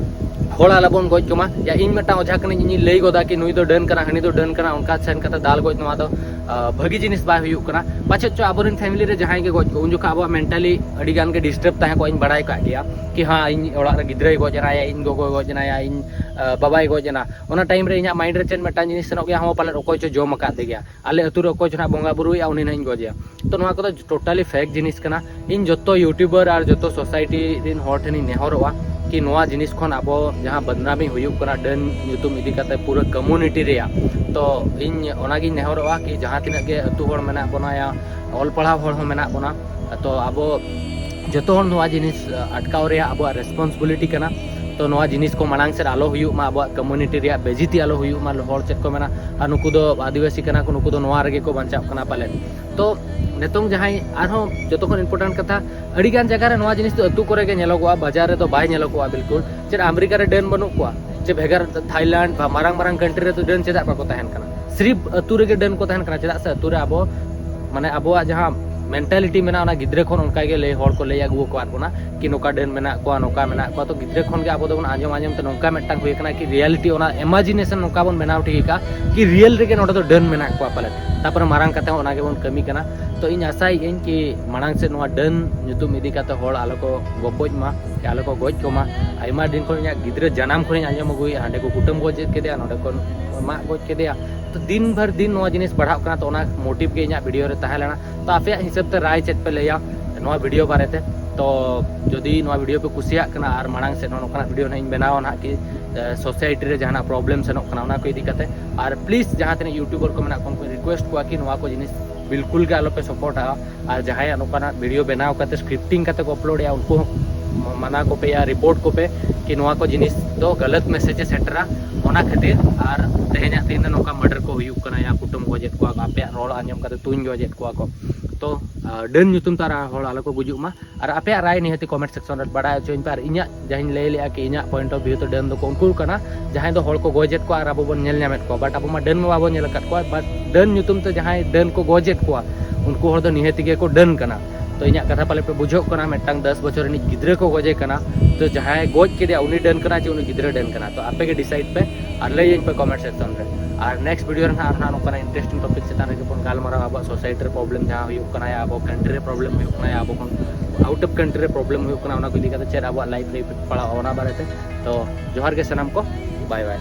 ᱦᱚᱲ ᱟᱞᱚᱵᱚᱱ ᱜᱚᱡ ᱠᱚᱢᱟ᱾ ᱭᱟ ᱤᱧ ᱢᱤᱫᱴᱟᱝ ᱚᱡᱷᱟ ᱠᱟᱹᱱᱟᱹᱧ, ᱤᱧᱤᱧ ᱞᱟᱹᱭ ᱜᱚᱫᱟ ᱠᱤ ᱱᱩᱭ ᱫᱚ ᱰᱟᱹᱱ ᱠᱟᱱᱟ, ᱦᱟᱹᱱᱤ ᱫᱚ ᱰᱟᱹᱱ ᱠᱟᱱᱟ, ᱚᱱᱠᱟ ᱥᱮᱱ ᱠᱟᱛᱮ ᱫᱟᱞ ᱜᱚᱡ, ᱱᱚᱣᱟ ᱫᱚ, ᱟᱸ, ᱵᱷᱟᱹᱜᱤ ᱡᱤᱱᱤᱥ ᱵᱟᱭ ᱦᱩᱭᱩᱜ ᱠᱟᱱᱟ᱾ ᱯᱟᱪᱮᱫ ᱪᱚ ᱟᱵᱚᱨᱮᱱ ᱯᱷᱮᱢᱤᱞᱤ ᱨᱮ ᱡᱟᱦᱟᱸᱭ ᱜᱮ ᱜᱚᱡ ᱠᱚ, ᱩᱱ ᱡᱚᱠᱷᱚᱱ ᱟᱵᱚᱣᱟᱜ ᱢᱮᱱᱴᱟᱞᱤ ᱟᱹᱰᱤ ᱜᱟᱱ ᱜᱮ ᱰᱤᱥᱴᱟᱨᱵ ᱛᱟᱦᱮᱸ ᱠᱚᱜ, ᱤᱧ ᱵᱟᱲᱟᱭ ᱠᱟᱜ ᱜᱮᱭᱟ ᱠᱤ ᱦᱮᱸ, ᱤᱧ ᱚᱲᱟᱜ ᱨᱮ ᱜᱤᱫᱽᱨᱟᱹᱭ ᱜᱚᱡ ᱮᱱᱟᱭᱟ, ᱤᱧ ᱜᱚᱜᱚᱭ ᱜᱚᱡ ᱮᱱᱟᱭᱟ, ᱤᱧ, ᱟᱸ, ᱵᱟᱵᱟᱭ ᱜᱚᱡ ᱮᱱᱟ᱾ ᱚᱱᱟ ᱴᱟᱭᱤᱢ ᱨᱮ ᱤᱧᱟᱹᱜ ᱢᱟᱭᱤᱱᱰ ᱨᱮ ᱪᱮᱫ ᱢᱤᱫᱴᱟᱝ ᱡᱤᱱᱤᱥ ᱥᱮᱱᱚᱜ ᱜᱮᱭᱟ, ᱦᱚᱸ ᱯᱟᱞᱮᱫ ᱚᱠᱚᱭ ᱪᱚ ᱡᱚᱢ ᱟᱠᱟᱫ ᱜᱮᱭᱟ, ᱟᱞᱮ ᱟᱹᱛᱩ ᱨᱮ ᱚᱠᱚᱭ ᱪᱚ ᱱᱟᱦᱟᱜ ᱵᱚᱸᱜᱟ ᱵᱩᱨᱩᱭᱮᱫᱼᱟ, ᱩᱱᱤ ᱱᱟᱦᱟᱜ ᱤᱧ ᱜᱚᱡᱮᱭᱟ᱾ ᱛᱚ ᱱᱚᱣᱟ ᱠᱚᱫᱚ ᱴᱳᱴᱟᱞᱤ ᱯᱷᱮᱠ ᱡᱤᱱᱤᱥ ᱠᱟᱱᱟ᱾ ᱤᱧ ᱡᱚᱛᱚ ᱭᱩᱴᱩᱵᱟᱨ ᱟᱨ ᱡᱚᱛᱚ ᱥᱳᱥᱟᱭᱴᱤ ᱨᱮᱱ ᱦᱚᱲ ᱴᱷᱮᱱᱤᱧ ᱱᱮᱦᱚᱨᱚᱜᱼᱟ ᱠᱤ ᱱᱚᱣᱟ ᱡᱤᱱᱤᱥ ᱠᱷᱚᱱ ᱟᱵᱚ ᱡᱟᱦᱟᱸ ᱵᱟᱫᱱᱟᱢᱤ ᱦᱩᱭᱩᱜ ᱠᱟᱱᱟ ᱰᱟᱹᱱ ᱧᱩᱛᱩᱢ ᱤᱫᱤ ᱠᱟᱛᱮ ᱯᱩᱨᱟᱹ ᱠᱚᱢᱩᱱᱤᱴᱤ ᱨᱮᱭᱟᱜ, ᱛᱚ ᱤᱧ ᱚᱱᱟᱜᱤᱧ ᱱᱮᱦᱚᱨᱚᱜᱼᱟ ᱠᱤ ᱡᱟᱦᱟᱸ ᱛᱤᱱᱟᱹᱜ ᱜᱮ ᱟᱹᱛᱩ ᱦᱚᱲ ᱢᱮᱱᱟᱜ ᱵᱚᱱᱟ ᱭᱟ ᱚᱞ ᱯᱟᱲᱦᱟᱣ ᱦᱚᱲ ᱦᱚᱸ ᱢᱮᱱᱟᱜ ᱵᱚᱱᱟ, ᱛᱚ ᱟᱵᱚ ᱡᱚᱛᱚ ᱦᱚᱲ ᱱᱚᱣᱟ ᱡᱤᱱᱤᱥ, ᱟ, ᱟᱴᱠᱟᱣ ᱨᱮᱭᱟᱜ ᱟᱵᱚᱣᱟᱜ ᱨᱮᱥᱯᱚᱱᱥᱤᱵᱤᱞᱤᱴᱤ ᱠᱟᱱᱟ᱾ ᱛᱚ ᱱᱚᱣᱟ ᱡᱤᱱᱤᱥ ᱠᱚ ᱢᱟᱲᱟᱝ ᱥᱮᱫ ᱟᱞᱚ ᱦᱩᱭᱩᱜ ᱢᱟ, ᱟᱵᱚᱣᱟᱜ ᱠᱚᱢᱩᱱᱤᱴᱤ ᱨᱮᱭᱟᱜ ᱵᱮᱡᱤᱛᱤ ᱟᱞᱚ ᱦᱩᱭᱩᱜ ᱢᱟ᱾ ᱦᱚᱲ ᱪᱮᱫ ᱠᱚ ᱢᱮᱱᱟ, ᱟᱨ ᱱᱩᱠᱩ ᱫᱚ ᱟᱹᱫᱤᱵᱟᱹᱥᱤ ᱠᱟᱱᱟ ᱠᱚ, ᱱᱩᱠᱩ ᱫᱚ ᱱᱚᱣᱟ ᱨᱮᱜᱮ ᱠᱚ ᱵᱟᱧᱪᱟᱜ ᱠᱟᱱᱟ ᱯᱟᱞᱮᱱ᱾ ᱛᱚ ᱱᱤᱛᱚᱝ ᱡᱟᱦᱟᱸᱭ ᱟᱨᱦᱚᱸ ᱡᱚᱛᱚ ᱠᱷᱚᱱ ᱤᱢᱯᱚᱨᱴᱮᱱᱴ ᱠᱟᱛᱷᱟ, ᱟᱹᱰᱤ ᱜᱟᱱ ᱡᱟᱭᱜᱟ ᱨᱮ ᱱᱚᱣᱟ ᱡᱤᱱᱤᱥ ᱫᱚ ᱟᱹᱛᱩ ᱠᱚᱨᱮ ᱜᱮ ᱧᱮᱞᱚᱜᱚᱜᱼᱟ, ᱵᱟᱡᱟᱨ ᱨᱮᱫᱚ ᱵᱟᱭ ᱧᱮᱞᱚᱜᱚᱜᱼᱟ ᱵᱤᱞᱠᱩᱞ᱾ ᱪᱮᱫ ᱟᱢᱮᱨᱤᱠᱟ ᱨᱮ ᱰᱟᱹᱱ ᱵᱟᱹᱱᱩᱜ ᱠᱚᱣᱟ? ᱪᱮ ᱵᱷᱮᱜᱟᱨ ᱛᱷᱟᱭᱞᱮᱱᱰ ᱵᱟ ᱢᱟᱨᱟᱝ ᱢᱟᱨᱟᱝ ᱠᱟᱱᱴᱨᱤ ᱨᱮᱫᱚ ᱰᱟᱹᱱ ᱪᱮᱫᱟᱜ ᱵᱟᱠᱚ ᱛᱟᱦᱮᱱ ᱠᱟᱱᱟ? ᱥᱤᱨᱤᱯ ᱟᱹᱛᱩ ᱨᱮᱜᱮ ᱰᱟᱹᱱ ᱠᱚ ᱛᱟᱦᱮᱱ ᱠᱟᱱᱟ᱾ ᱪᱮᱫᱟᱜ ᱥᱮ ᱟᱹᱛᱩ ᱨᱮ ᱟᱵᱚ, ᱢᱟᱱᱮ, ᱟᱵᱚᱣᱟᱜ ᱡᱟᱦᱟᱸ ᱢᱮᱱᱴᱟᱞᱤᱴᱤ ᱢᱮᱱᱟᱜᱼᱟ, ᱚᱱᱟ ᱜᱤᱫᱽᱨᱟᱹ ᱠᱷᱚᱱ ᱚᱱᱠᱟ ᱜᱮ ᱞᱟᱹᱭ, ᱦᱚᱲ ᱠᱚ ᱞᱟᱹᱭ ᱟᱹᱜᱩ ᱟᱠᱟᱫ ᱵᱚᱱᱟ ᱠᱤ ᱱᱚᱝᱠᱟ ᱰᱟᱹᱱ ᱢᱮᱱᱟᱜ ᱠᱚᱣᱟ, ᱱᱚᱝᱠᱟ ᱢᱮᱱᱟᱜ ᱠᱚᱣᱟ᱾ ᱛᱚ ᱜᱤᱫᱽᱨᱟᱹ ᱠᱷᱚᱱ ᱜᱮ ᱟᱵᱚ ᱫᱚᱵᱚᱱ ᱟᱸᱡᱚᱢ ᱟᱸᱡᱚᱢ ᱛᱮ ᱱᱚᱝᱠᱟ ᱢᱤᱫᱴᱟᱝ ᱦᱩᱭ ᱟᱠᱟᱱᱟ ᱠᱤ ᱨᱤᱭᱟᱞᱤᱴᱤ, ᱚᱱᱟ ᱤᱢᱟᱡᱤᱱᱮᱥᱚᱱ ᱱᱚᱝᱠᱟ ᱵᱚᱱ ᱵᱮᱱᱟᱣ ᱴᱷᱤᱠ ᱟᱠᱟᱫᱼᱟ ᱠᱤ ᱨᱤᱭᱮᱞ ᱨᱮᱜᱮ ᱱᱚᱰᱮ ᱫᱚ ᱰᱟᱹᱱ ᱢᱮᱱᱟᱜ ᱠᱚᱣᱟ ᱯᱟᱞᱮᱱ᱾ ᱛᱟᱨᱯᱚᱨᱮ ᱢᱟᱨᱟᱝ ᱠᱟᱛᱮ ᱦᱚᱸ ᱚᱱᱟ ᱜᱮᱵᱚᱱ ᱠᱟᱹᱢᱤ ᱠᱟᱱᱟ᱾ ᱛᱚ ᱤᱧ ᱟᱥᱟᱭᱮᱫ ᱟᱹᱧ ᱠᱤ ᱢᱟᱲᱟᱝ ᱥᱮᱫ ᱱᱚᱣᱟ ᱰᱟᱹᱱ ᱧᱩᱛᱩᱢ ᱤᱫᱤ ᱠᱟᱛᱮ ᱦᱚᱲ ᱟᱞᱚ ᱠᱚ ᱜᱚᱯᱚᱡ ᱢᱟ, ᱟᱞᱚ ᱠᱚ ᱜᱚᱡ ᱠᱚᱢᱟ᱾ ᱟᱭᱢᱟ ᱫᱤᱱ ᱠᱷᱚᱱ ᱤᱧᱟᱹᱜ ᱜᱤᱫᱽᱨᱟᱹ ᱡᱟᱱᱟᱢ ᱠᱷᱚᱱᱤᱧ ᱟᱸᱡᱚᱢ ᱟᱹᱜᱩᱭᱮᱫᱼᱟ, ᱦᱟᱸᱰᱮ ᱠᱚ ᱠᱩᱴᱟᱹᱢ ᱜᱚᱡ ᱠᱮᱫᱮᱭᱟ, ᱱᱚᱰᱮ ᱠᱚ ᱢᱟᱜ ᱜᱚᱡ ᱠᱮᱫᱮᱭᱟ᱾ ᱛᱚ ᱫᱤᱱ ᱵᱷᱟᱨ ᱫᱤᱱ ᱱᱚᱣᱟ ᱡᱤᱱᱤᱥ ᱵᱟᱲᱦᱟᱜ ᱠᱟᱱᱟ᱾ ᱛᱚ ᱚᱱᱟ ᱢᱳᱴᱤᱵᱷ ᱜᱮ ᱤᱧᱟᱹᱜ ᱵᱷᱤᱰᱤᱭᱳ ᱨᱮ ᱛᱟᱦᱮᱸ ᱞᱮᱱᱟ᱾ ᱛᱚ ᱟᱯᱮᱭᱟᱜ ᱦᱤᱥᱟᱹᱵ ᱛᱮ ᱨᱟᱭ ᱪᱮᱫ ᱯᱮ ᱞᱟᱹᱭᱟ ᱱᱚᱣᱟ ᱵᱷᱤᱰᱤᱭᱳ ᱵᱟᱨᱮᱛᱮ? ᱛᱚ ᱡᱩᱫᱤ ᱱᱚᱣᱟ ᱵᱷᱤᱰᱤᱭᱳ ᱯᱮ ᱠᱩᱥᱤᱭᱟᱜ ᱠᱟᱱᱟ ᱟᱨ ᱢᱟᱲᱟᱝ ᱥᱮᱫ ᱦᱚᱸ ᱱᱚᱝᱠᱟᱱᱟᱜ ᱵᱷᱤᱰᱤᱭᱳ ᱱᱟᱦᱟᱜ ᱤᱧ ᱵᱮᱱᱟᱣᱟ ᱱᱟᱦᱟᱜ ᱠᱤ ᱥᱳᱥᱟᱭᱴᱤ ᱨᱮ ᱡᱟᱦᱟᱱᱟᱜ ᱯᱨᱚᱵᱞᱮᱢ ᱥᱮᱱᱚᱜ ᱠᱟᱱᱟ ᱚᱱᱟ ᱠᱚ ᱤᱫᱤ ᱠᱟᱛᱮ, ᱟᱨ ᱯᱞᱤᱡ ᱡᱟᱦᱟᱸ ᱛᱤᱱᱟᱹᱜ ᱭᱩᱴᱩᱵᱟᱨ ᱠᱚ ᱢᱮᱱᱟᱜ ᱠᱚᱣᱟ ᱩᱱᱠᱩ ᱨᱤᱠᱩᱭᱮᱥᱴ ᱠᱚᱣᱟ ᱠᱤ ᱱᱚᱣᱟ ᱠᱚ ᱡᱤᱱᱤᱥ ᱵᱤᱞᱠᱩᱞ ᱜᱮ ᱟᱞᱚᱯᱮ ᱥᱟᱯᱳᱨᱴᱟ᱾ ᱟᱨ ᱡᱟᱦᱟᱸᱭᱟᱜ ᱱᱚᱝᱠᱟᱱᱟᱜ ᱵᱷᱤᱰᱤᱭᱳ ᱵᱮᱱᱟᱣ ᱠᱟᱛᱮ ᱥᱠᱨᱤᱯᱴᱤᱝ ᱠᱟᱛᱮ ᱠᱚ ᱟᱯᱞᱳᱰᱮᱜᱼᱟ ᱩᱱᱠᱩ ᱦᱚᱸ ᱢᱟᱱᱟ ᱠᱚᱯᱮᱭᱟ, ᱨᱤᱯᱳᱨᱴ ᱠᱚᱯᱮ ᱠᱤ ᱱᱚᱣᱟ ᱠᱚ ᱡᱤᱱᱤᱥ ᱫᱚ ᱜᱟᱞᱟᱛ ᱢᱮᱥᱮᱡᱽ ᱮ ᱥᱮᱴᱮᱨᱟ᱾ ᱚᱱᱟ ᱠᱷᱟᱹᱛᱤᱨ ᱟᱨ ᱛᱮᱦᱮᱧᱟᱜ ᱫᱤᱱ ᱨᱮ ᱱᱚᱝᱠᱟ ᱢᱟᱨᱰᱟᱨ ᱠᱚ ᱦᱩᱭᱩᱜ ᱠᱟᱱᱟ, ᱭᱟ ᱠᱩᱴᱟᱹᱢ ᱜᱚᱡᱮᱫ ᱠᱚᱣᱟ ᱠᱚ, ᱟᱯᱮᱭᱟᱜ ᱨᱚᱲ ᱟᱸᱡᱚᱢ ᱠᱟᱛᱮ ᱛᱩᱧ ᱜᱚᱡᱮᱫ ᱠᱚᱣᱟ ᱠᱚ᱾ ᱛᱚ ᱰᱟᱹᱱ ᱧᱩᱛᱩᱢ ᱛᱮ ᱟᱨ ᱦᱚᱲ ᱟᱞᱚ ᱠᱚ ᱜᱩᱡᱩᱜ ᱢᱟ᱾ ᱟᱨ ᱟᱯᱮᱭᱟᱜ ᱨᱟᱭ ᱱᱤᱦᱟᱹᱛᱤ ᱠᱚᱢᱮᱱᱴ ᱥᱮᱠᱥᱚᱱ ᱨᱮ ᱵᱟᱲᱟᱭ ᱦᱚᱪᱚᱧ ᱯᱮ᱾ ᱟᱨ ᱤᱧᱟᱹᱜ ᱡᱟᱦᱟᱸᱧ ᱞᱟᱹᱭ ᱞᱮᱜᱼᱟ ᱠᱤ ᱤᱧᱟᱹᱜ ᱯᱚᱭᱮᱱᱴ ᱚᱯᱷ ᱵᱷᱤᱭᱩ ᱛᱮ ᱰᱟᱹᱱ ᱫᱚᱠᱚ ᱩᱱᱠᱩ ᱠᱟᱱᱟ ᱡᱟᱦᱟᱸᱭ ᱫᱚ ᱦᱚᱲ ᱠᱚ ᱜᱚᱡᱮᱫ ᱠᱚᱣᱟ ᱟᱨ ᱟᱵᱚ ᱵᱚᱱ ᱧᱮᱞ ᱧᱟᱢᱮᱫ ᱠᱚᱣᱟ, ᱵᱟᱴ ᱟᱵᱚ ᱢᱟ ᱰᱟᱹᱱ ᱢᱟ ᱵᱟᱵᱚᱱ ᱧᱮᱞ ᱟᱠᱟᱫ ᱠᱚᱣᱟ᱾ ᱵᱟᱴ ᱰᱟᱹᱱ ᱧᱩᱛᱩᱢ ᱛᱮ ᱡᱟᱦᱟᱸᱭ ᱰᱟᱹᱱ ᱠᱚ ᱜᱚᱡᱮᱫ ᱠᱚᱣᱟ ᱩᱱᱠᱩ ᱦᱚᱲ ᱫᱚ ᱱᱤᱦᱟᱹᱛᱤ ᱜᱮᱠᱚ ᱰᱟᱹᱱ ᱠᱟᱱᱟ᱾ ᱛᱚ ᱤᱧᱟᱹᱜ ᱠᱟᱛᱷᱟ ᱯᱟᱞᱮ ᱯᱮ ᱵᱩᱡᱷᱟᱹᱣ ᱠᱟᱱᱟ, ᱢᱤᱫᱴᱟᱝ ᱫᱚᱥ ᱵᱚᱪᱷᱚᱨ ᱨᱤᱱᱤᱡ ᱜᱤᱫᱽᱨᱟᱹ ᱠᱚ ᱜᱚᱡᱮ ᱠᱟᱱᱟ᱾ ᱛᱚ ᱡᱟᱦᱟᱸᱭ ᱜᱚᱡ ᱠᱮᱫᱮᱭᱟ ᱩᱱᱤ ᱰᱟᱹᱱ ᱠᱟᱱᱟ ᱪᱮ ᱩᱱᱤ ᱜᱤᱫᱽᱨᱟᱹ ᱰᱟᱹᱱ ᱠᱟᱱᱟ? ᱛᱚ ᱟᱯᱮ ᱜᱮ ᱰᱤᱥᱟᱭᱤᱰ ᱯᱮ ᱟᱨ ᱞᱟᱹᱭᱟᱹᱧ ᱯᱮ ᱠᱚᱢᱮᱱᱴ ᱥᱮᱠᱥᱚᱱ ᱨᱮ᱾ ᱟᱨ ᱱᱮᱠᱥᱴ ᱵᱷᱤᱰᱤᱭᱳ ᱨᱮ ᱱᱟᱦᱟᱜ ᱟᱨᱦᱚᱸ ᱱᱚᱝᱠᱟᱱᱟᱜ ᱤᱱᱴᱟᱨᱮᱥᱴᱤᱝ ᱴᱚᱯᱤᱠ ᱪᱮᱛᱟᱱ ᱨᱮᱜᱮ ᱵᱚᱱ ᱜᱟᱞᱢᱟᱨᱟᱣᱟ᱾ ᱟᱵᱚᱣᱟᱜ ᱥᱳᱥᱟᱭᱴᱤ ᱨᱮ ᱯᱨᱚᱵᱞᱮᱢ ᱡᱟᱦᱟᱸ ᱦᱩᱭᱩᱜ ᱠᱟᱱᱟ, ᱟᱵᱚ ᱠᱟᱱᱴᱨᱤ ᱨᱮ ᱯᱨᱚᱵᱞᱮᱢ ᱦᱩᱭᱩᱜ ᱠᱟᱱᱟ, ᱟᱵᱚ ᱠᱷᱚᱱ ᱟᱣᱩᱴ ᱚᱯᱷ ᱠᱟᱱᱴᱨᱤ ᱨᱮ ᱯᱨᱚᱵᱞᱮᱢ ᱦᱩᱭᱩᱜ ᱠᱟᱱᱟ, ᱚᱱᱟ ᱠᱚ ᱤᱫᱤ ᱠᱟᱛᱮ ᱪᱮᱫ ᱟᱵᱚᱣᱟᱜ ᱞᱟᱭᱤᱯᱷ ᱨᱮ ᱤᱯᱷᱮᱠᱴ ᱯᱟᱲᱟᱜᱼᱟ ᱚᱱᱟ ᱵᱟᱨᱮᱛᱮ᱾ ᱛᱚ ᱡᱚᱦᱟᱨ ᱜᱮ ᱥᱟᱱᱟᱢ ᱠᱚ, ᱵᱟᱭ ᱵᱟᱭ᱾